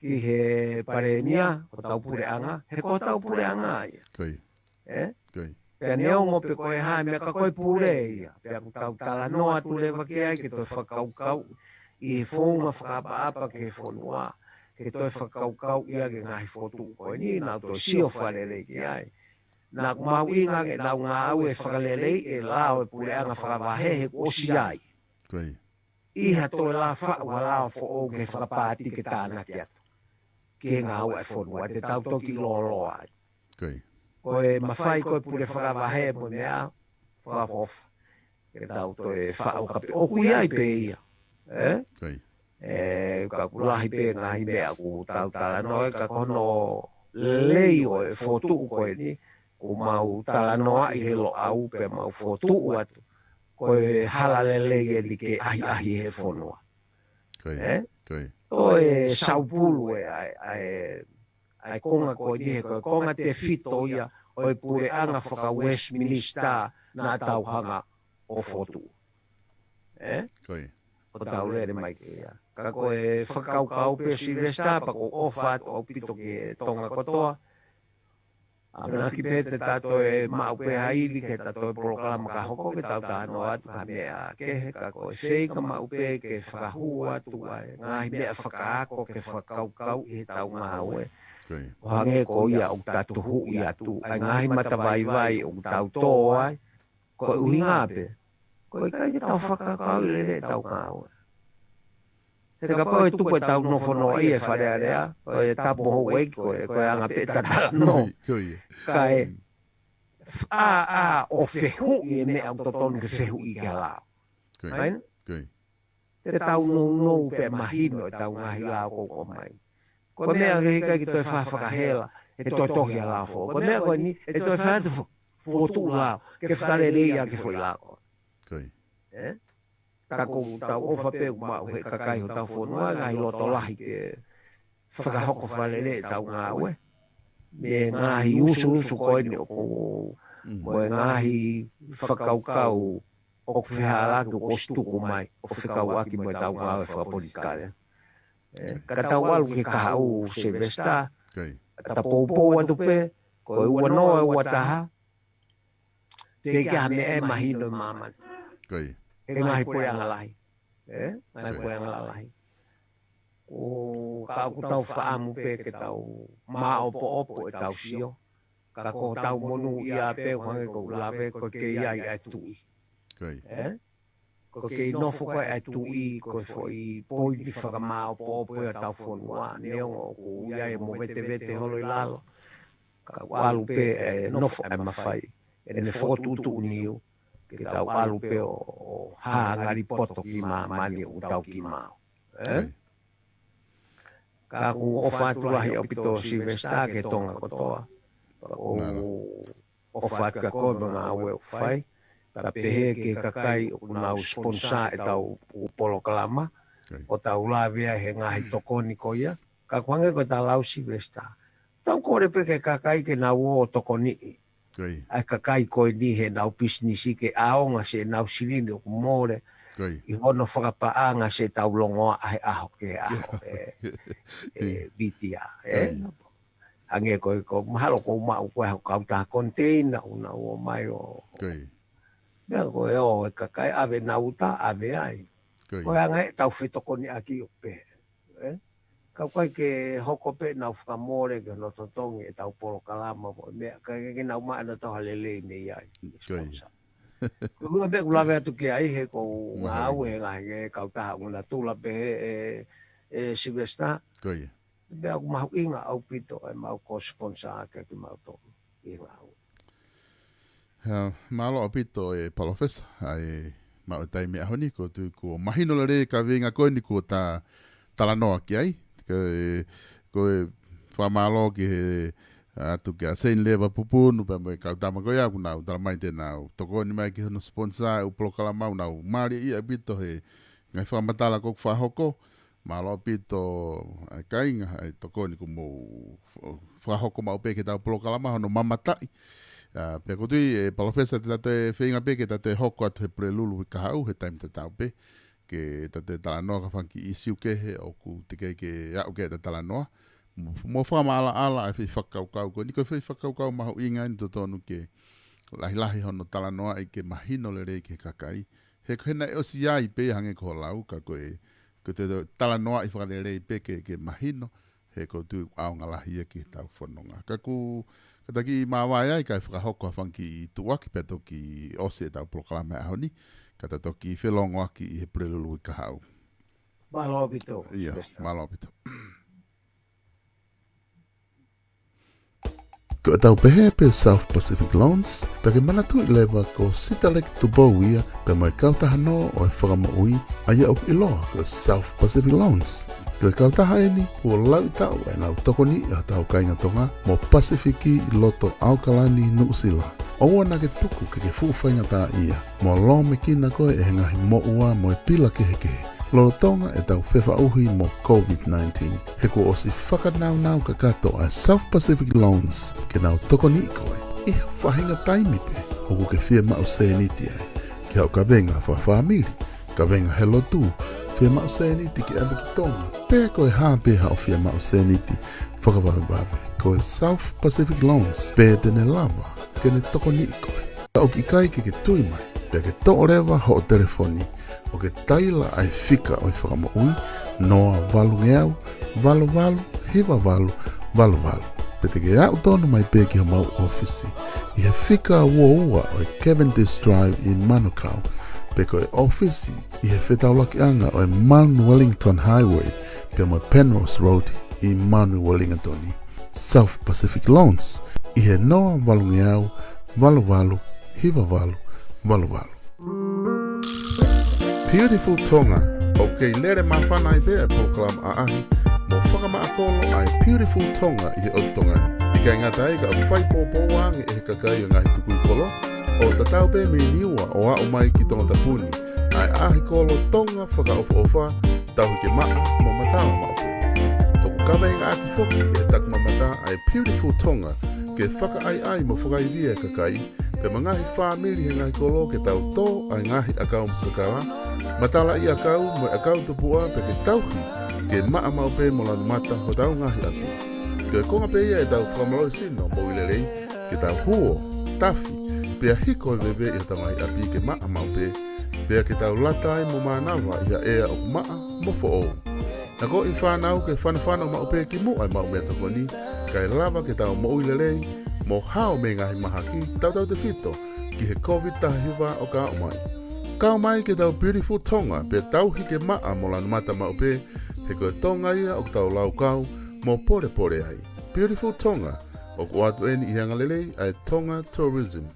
ki he palēmia, ko hotau puleʻanga, he ko hotau puleʻanga ia. Ko ia. Eh? Ko ia. Pea neongo pe ko e hā e meʻa ka ko e pule ia. Pea ʻoku tau talanoa atu leva ki ai ke toe fakakaukau ʻi he founga fakaʻapaʻapa ki he fonua, ke toe fakakaukau ia ki he ngaahi fokotuʻu ko eni, naʻa toe sio fakalelei ki ai. Naʻa ʻoku mahuʻinga ke nau ngāue fakaleleiʻi e lao e puleʻanga fakavahe he kuo ʻosi ai. Ko ia. ʻI ha toe lafaʻu ha lao foʻou ke fakapāti ke tānaki atu. Ki he ngāue e fonua, te tau toki lōloa ai. Ko ia. Ko e mafai ko e pule fakavahe mo e meʻa fakaʻofoʻofa. Ke tau toe faʻo kape ʻoku ʻi ai pē ia. Eh? Ko ia. Eh, ka ʻoku lahi pē ngaahi meʻa ʻoku tau talanoa, ka ko hono lelei ʻo e fokotuʻu ko eni, ʻoku mau talanoaʻi he Loʻau pea mau fokotuʻu atu. Ko e hala lelei eni ke ʻahiʻahi he fonua. Ko ia. Eh? Ko ia. ʻO e saupulu e, ʻa e, ʻa e, ʻa e konga ko eni he ko e konga tefito ia ʻo e puleʻanga faka-Westminster naʻa tau hanga ʻo fokotuʻu. Eh? Ko ia. ʻO tau lele mai ki ai. Ka ko e fakakaukau pē Silivesitā pea ʻoku ou ʻofa atu ʻaupito ki he Tonga kotoa. ʻAmanaki pē te ta toe maʻu pē ha ivi ke ta toe polokalama ka hoko ke tau talanoa atu ki ha meʻa kehe, ka ko e feinga maʻu pē ke fakahū atu ai ngaahi meʻa fakaako ke fakakaukauʻi he tau ngāue. Ko ia. ʻO hangē ko ia ʻoku ta tuhuʻi atu, ʻa e ngaahi matavaivai ʻoku tau tō ai, ko e ʻuhinga pē. Ko e ʻikai ke tau fakakaukauʻi lelei e tau ngāue. He kapau ʻe tupu e tau nofo noa ʻi he Fale Alea, ko e tapu mo houʻeiki, ko e, ko e anga pē ta talanoa. Ko ia. Kae, ʻa, ʻa, ʻo fehuʻi e meʻa ʻoku totonu ke fehuʻi ki he lao. Ko ia. Aina? Ko ia. Te tau nounou pē mahino e tau ngaahi lao ʻoku ʻomai. Ko e meʻa ke ʻikai ke toe fa-, fakahela, ʻe toe tohi ʻa e lao foʻou. Ko e meʻa ko eni, ʻe toe fa-, fo-, fokotuʻu lao, ke fakalelei ʻaki e foʻi lao ko. Ko ia. Eh? Ka ʻoku tau ʻofa pē ʻoku maʻu he kakai hotau fonua, ngaahi loto lahi ke fakahoko fakalelei e tau ngāue. Mei he ngaahi usuusu ko eni ʻoku, mo e ngaahi fakakaukau ʻoku fehālaaki ʻoku ʻosi tuku mai, ʻo fekauʻaki mo e tau ngāue fakapolitikale. Eh, ka tau ʻalu ki he kahaʻu Silivesitā, Ko ia. ta poupou atu pē, ko e ua noa, ua taha, teʻeki ha meʻa ʻe mahino ʻi māmani. Ko ia. ʻE ngaahi puleʻanga lahi. Eh? Ngaahi puleʻanga lahi. ʻO ka ʻoku tau fakaʻamu pē ke tau maʻopoʻopo e tau sio. Ka ko hotau monūʻia pē ʻo hangē ko ʻeku lave ko e kei ʻi ai ʻa e tuʻi. Ko ia. Eh? Ko e kei nofo ko ē ʻa e tuʻi, ko e foʻi poini fakamaʻopoʻopo ia ʻo hotau fonua. Neongo ʻoku ʻi ai e movetevete holo ʻi lalo. Ka ʻoku ʻalu pē e nofo ʻa e mafai. ʻEne fokotuʻutuʻu niu. Ke tau ʻalu pē ʻo, ʻo hā ngali poto ki māmani ʻoku tau kimaʻu. Eh? Ko ia. Ka ʻoku ou ʻofa atu lahi ʻaupito Silivesitā ki he Tonga kotoa. Ka ʻoku ou ʻofa atu kia koe mo e ngāue ʻoku fai. Ka pehē ki he kakai ʻoku nau sponsor e tau polokalama. Ko ia. ʻO tau lave ai he ngaahi tokoni ko ia. Ka ʻoku hangē ko e ta lau Silivesitā. Tau kole pē ki he kakai ke nau ō ʻo tokoniʻi ʻa e kakai ko eni heʻenau pisinisi ke ʻaonga siʻenau silini ʻoku mole ʻi hono fakapaʻanga siʻetau longoaʻa he ʻaho ki he ʻaho ʻe, ʻe Vitia, ē? Hangē ko e, ko mahalo ʻoku maʻu ko e hau kautaha koniteina ʻoku nau ō mai ʻo meʻa ko e ō e kakai ʻave ʻenau uta ʻave ai. Ko e anga ʻetau fetokoniʻaki ʻoku pehē, ē? Ka ʻoku ʻikai ke hoko pē ʻenau fakamole ke hono totongi ʻetau polokalama mo e meʻa, ka ke, ke nau maʻa nautolu ha lelei mei ai. Ko e ʻuhinga pē ʻoku lave atu ki ai he ʻoku ou ngāue he ngaahi kautaha ʻoku natula pehē ʻe, ʻe Sylvester. Pea ʻoku mahuʻinga ʻaupito ʻemau ko sponsor ʻaki kimautolu ʻi he ngāue. Mālō ʻaupito e Palōfesa, ʻa e maʻu e taimi he ʻaho ni, ʻoku ou tui kuo mahino lelei e kaveinga ko eni kuo ta talanoa ki ai. Ko e, ko e fakamālō ki he atu kia Seini Leva Pupunu pea mo e kau tama ko ia ʻoku nau tala mai te nau tokoni mai ki hono sponsor e ʻū polokalama, ʻoku nau mālie ʻaupito he ngaahi fakamatala ʻoku fakahoko. Mālō ʻaupito ʻa e kāinga ʻa e tokoni kuo mou fakahoko maʻu pē ki heʻetau polokalama hono mamataʻi. Pea ʻoku ou tui e Palōfesa te ta toe feinga pē ke ta toe hoko atu he Pulelulu ʻi Kahaʻu he taimi tatau pē ke ta toe talanoa ki ha fanga kiʻi ʻīsiu kehe ʻoku teʻeki ke aʻu ki heʻeta talanoa. Mo, mo fakamaʻalaʻala ʻa e foʻi fakakaukau ko eni, ko e foʻi fakakaukau mahuʻinga eni, totonu ke lahilahi hono talanoaʻi ke mahino lelei ki he kakai. He ko e naʻe ʻosi ʻi ai pē ia hangē ko hoʻo lau, ka ko e, ko e toe talanoaʻi fakalelei pē ke, ke mahino, he ʻoku ou tui ʻoku ʻaonga lahi ia ki heʻetau fononga. Ka ʻoku, ka ta kiʻi māvae ai kae fakahoko ha fanga kiʻi tuʻuaki pea toki ʻosi ʻetau polokalama he ʻaho ni, ka ta toki felōngoaki ʻi he Pulelulu ʻi Kahaʻu. Mālō ʻaupito, Sylvester. Mālō ʻaupito. Ko ʻetau pehē pē South Pacific Loans, pea ke manatuʻi leva ko Sitaleki Tupou ia, pea mo e kautaha nō ʻo e fakamoʻui, ʻa ia ʻoku ʻiloa ko South Pacific Loans. Ko e kautaha eni, kuo lauʻi taʻu ʻenau tokoniʻi ʻa hotau kāinga Tonga mo Pasifiki ʻi loto ʻAokalani, Nuʻusila. ʻOua naʻa ke tuku ke ke fuʻu faingataʻaʻia mo lōmekina koe ʻe he ngaahi moʻua mo e pila kehekehe lolotonga ʻetau fefaʻuhi mo COVID nineteen. He kuo ʻosi fakanaunau kakato ʻa e South Pacific Loans ke nau tokoniʻi koe ʻi ha faʻahinga taimi pē ʻoku ke fiemaʻu sēniti ai, ki haʻo kavenga fakafāmili, kavenga he lotu, fiemaʻu sēniti ke ʻave ki Tonga, pe ko e hā pē haʻo fiemaʻu sēniti fakavavevave, ko e South Pacific Loans pē te ne lava ke ne tokoniʻi koe. Ka ʻoku ʻikai ke ke tui mai, pea ke toʻo leva hoʻo telefoni ʻo ke taila ʻa e fika ʻo e fakamoʻui, noa valungeau, valu valu, hiva valu, valu valu. Pe te ke aʻu tonu mai pē ki homau ʻōfisi ʻi he fika ua ua ʻo e Cavendish Drive ʻi Manukau, pe ko e ʻōfisi ʻi he fetaulakiʻanga ʻo e Manu Wellington Highway, pea mo e Penrose Road ʻi Manu Wellington. South Pacific Loans ʻi he noa valungeau, valu valu, hiva valu, valu valu. Beautiful Tonga, ʻoku kei lele māfana ai pē ʻa e polokalama ʻaʻahi mo fakamaʻa kolo ʻa e Beautiful Tonga ʻi he ʻotu Tonga ni. ʻIkai ngata ai ka ʻoku fai pōpōua ange ʻe he kakai ʻo e ngaahi tukui kolo ʻo tatau pē mei Niua ʻo aʻu mai ki Tongatapu ni ʻa e ʻaʻahi kolo Tonga fakaʻofoʻofa, tauhi ke maʻa mo matala maʻu pē. ʻOku kaveinga ʻaki foki ʻe he takimamata ʻa e Beautiful Tonga ke fakaʻaiʻai mo fakaivia e kakai, pea mo e ngaahi fāmili he ngaahi kolo ke tau tō ʻa e ngaahi ʻakau kakala, matalaʻiʻakau mo e ʻakau tupuʻa pea ke tauhi ke maʻa maʻu pē mo lanu mata hotau ngaahi ʻapi. Ko e konga pē ia ʻetau fakamālohisino moʻui lelei, ke tau huo, tafi, pea hiko e veve ʻi hotau ngaahi ʻapi ke maʻa maʻu pē, pea ke tau lata ai mo mānava ʻi ha ʻea ʻoku maʻa mo foʻou. Naʻa ko e fānau ke fanofano maʻu pē ki muʻa e maʻu meʻatokoni, kae lava ke tau moʻui lelei mo hao mei he ngaahi mahaki, tautautefito ki he COVID taha hiva ʻoku aʻu mai. Kau mai ki heʻetau Beautiful Tonga pea tauhi ke maʻa mo lanu mata maʻu pē, he ko e Tonga ia ʻoku tau laukau mo polepole ai. Beautiful Tonga, ʻoku ʻoatu eni ʻi he anga lelei ʻa e Tonga Tourism.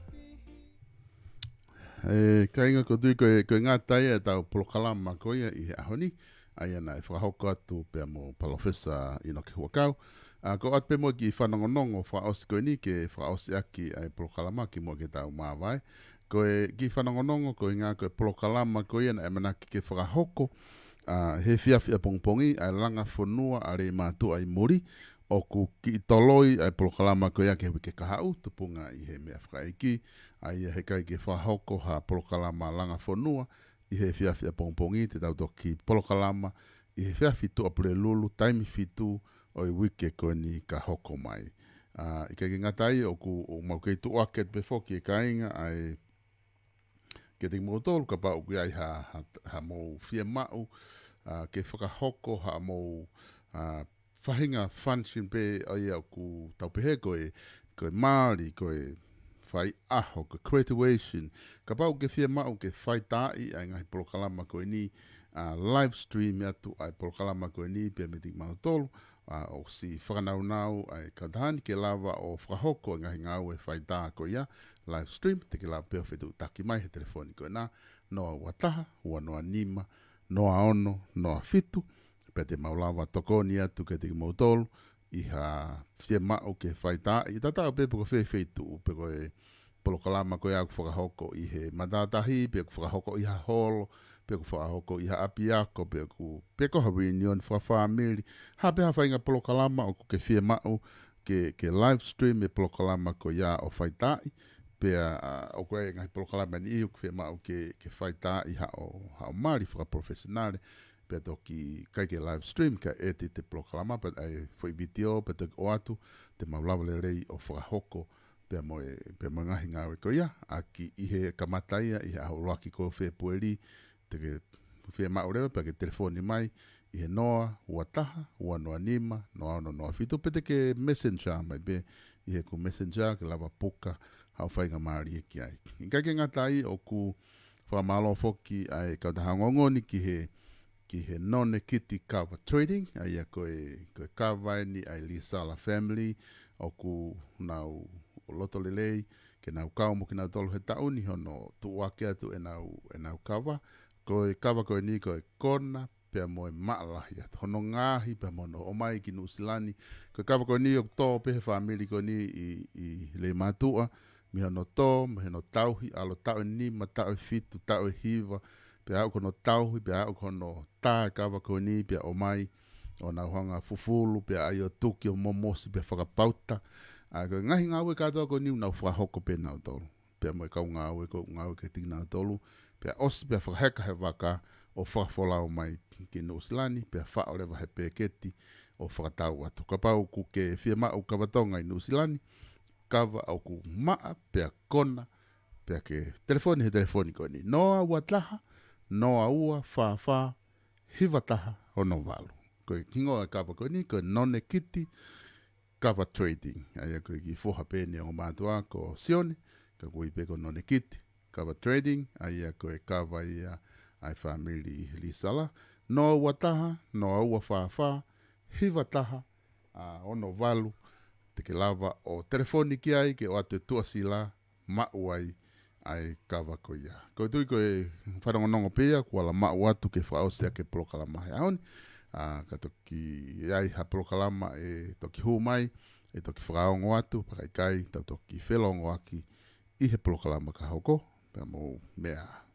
ʻE kāinga, ʻoku ou tui ko e, ko e ngata ia ʻetau polokalama ko ia ʻi he ʻaho ni, ʻa ia naʻe fakahoko atu pea mo Palōfesa ʻInoke Huʻakau. ʻA, ko e ʻoatu pē mo e kiʻi fanongonongo fakaʻosi ko eni ke fakaʻosi ʻaki ʻa e polokalama kimuʻa ke tau māvae. Ko e kiʻi fanongonongo ko e ʻuhinga ko e polokalama ko ia naʻe ʻamanaki ke fakahoko, ʻa, he efiafi ʻapongipongi, ʻa e Langa Fonua ʻa Leimātuʻa ʻi Muli, ʻoku kiʻi toloi ʻa e polokalama ko ia ki he uike kahaʻu, tupunga ʻi he meʻa fakaʻeiki, ʻa ia heʻikai ke fakahoko ha polokalama langa fonua ʻi he efiafi ʻapongipongi, te tau toki polokalama ʻi he efiafi Tuʻapulelulu, taimi fitu ʻo e uike ko eni ka hoko mai. ʻA, ʻikai ke ngata ai, ʻoku, ʻoku mau kei tuʻu ake pē foki e kāinga ʻa e kiate kimoutolu, kapau ʻoku ʻi ai ha, ha, ha mou fiemaʻu, ʻa, ke fakahoko ha mou, ʻa, faʻahinga function pē ʻa ia ʻoku tau pehē ko e, ko e mali, ko e faiʻaho, ko e graduation. Kapau ʻoku ke fiemaʻu ke faitaaʻi ʻa e ngaahi polokalama ko eni, ʻa, live stream atu ʻa e polokalama ko eni pea mei kimautolu, ʻa, ʻosi fakanaunau ʻa e kautaha ni ke lava ʻo fakahoko ʻa e ngaahi ngāue faitā ko ia, live stream, te ke lava pē ʻo fetuʻutaki mai he telefoni ko ena, noa ua taha, ua noa nima, noa ono, noa fitu, pea te mau lava tokoni atu kiate kimoutolu ʻi ha fiemaʻu ke faitaaʻi, tatau pē pe ko fē feituʻu, pe ko e polokalama ko ia ʻoku fakahoko ʻi he matātahi, pe ʻoku fakahoko ʻi ha holo, pe ʻoku fakahoko ʻi ha ʻapiako, pe ʻoku, pe ko ha reunion fakafāmili, ha pē ha faʻahinga polokalama ʻoku ke fiemaʻu ke, ke live stream e polokalama ko ia ʻo faitaaʻi, pea, ʻa, ʻoku ʻi ai e ngaahi polokalama ʻe niʻihi ʻoku fiemaʻu ke, ke faitaaʻi haʻo, haʻo mali fakaprofesionale, pea toki ʻikai ke live stream, ka edit e polokalama, pea ʻai foʻi vitiō, pea toki ʻoatu, te mau lava lelei ʻo fakahoko, pea mo e, pea mo e ngaahi ngāue ko ia, ʻaki ʻi he kamata ia, ʻi he ʻaho ʻuluaki ko Fēpueli, te ke fiemaʻu leva, pea ke telefoni mai, ʻi he noa ua taha, ua noa nima, noa ono noa fitu, pe te ke messenger mai pē, ʻi heʻeku messenger, ke lava puka, haʻo faingamālie ki ai. ʻIkai ke ngata ai ʻoku fakamālō foki ʻa e kautaha ongoongo ni ki he, ki he Nonekiti Kava Trading, ʻa ia ko e, ko e kava eni ʻa e Lisala family, ʻoku nau loto lelei, ke nau kau mo kinautolu he taʻu ni hono tuʻu ake atu ʻenau, ʻenau kava. Ko e kava ko eni ko e kona, pea mo e maʻa lahi atu. Hono ngaohi, pea mo hono ʻomai ki Nuʻusila ni. Ko e kava ko eni ʻoku tō pē he fāmili ko eni ʻi, ʻi Leimātuʻa, mei hono tō, mei hono tauhi, ʻalu taʻu ʻe nima, taʻu ʻe fitu, taʻu ʻe hiva, pea aʻu ki hono tauhi, pea aʻu ki hono tā e kava ko eni, pea ʻomai, ʻo nau hanga fufulu, pea ʻai ʻo tuki ʻo momosi, pea fakapauta. ʻA, ko e ngaahi ngāue kātoa ko eni ʻoku nau fakahoko pē nautolu. Pea mo e kau ngāue ko ē ʻoku ngāue kiate kinautolu, pea ʻosi pea fakaheka he vaka ʻo fakafolau mai ki Nuʻusila ni, pea faʻo leva he peketi ʻo fakatau atu. Kapau ʻoku ke fiemaʻu kava Tonga ʻi Nuʻusila ni, kava ʻoku maʻa, pea kona, pea ke telefoni he telefoni ko eni. Noa ua taha, noa ua fā fā, hiva taha ono valu. Ko e hingoa e kava ko eni, ko e Nonekiti Kava Trading. ʻA ia ko e kiʻi foha pē eni ʻo ongo mātuʻa ko Sione, ka ʻoku ui pē ko Nonekiti Kava Trading, ʻa ia ko e kava ia ʻa e fāmili Lisala. Noa ua taha, noa ua fā fā, hiva taha, ʻa, ono valu, te ke lava ʻo telefoni ki ai ke ʻoatu e tuʻasila, maʻu ai ʻa e kava ko ia. Ko e tui ko e fanongonongo pē ia, kuo ala maʻu atu ke fakaʻosi ʻaki e polokalama he ʻaho ni. ʻA, ka toki ʻi ai ha polokalama ʻe toki hū mai, ʻe toki fakaongo atu, pea ka ʻikai, tau toki felongoaki ʻi he polokalama ka hoko, pea mou meʻa ā.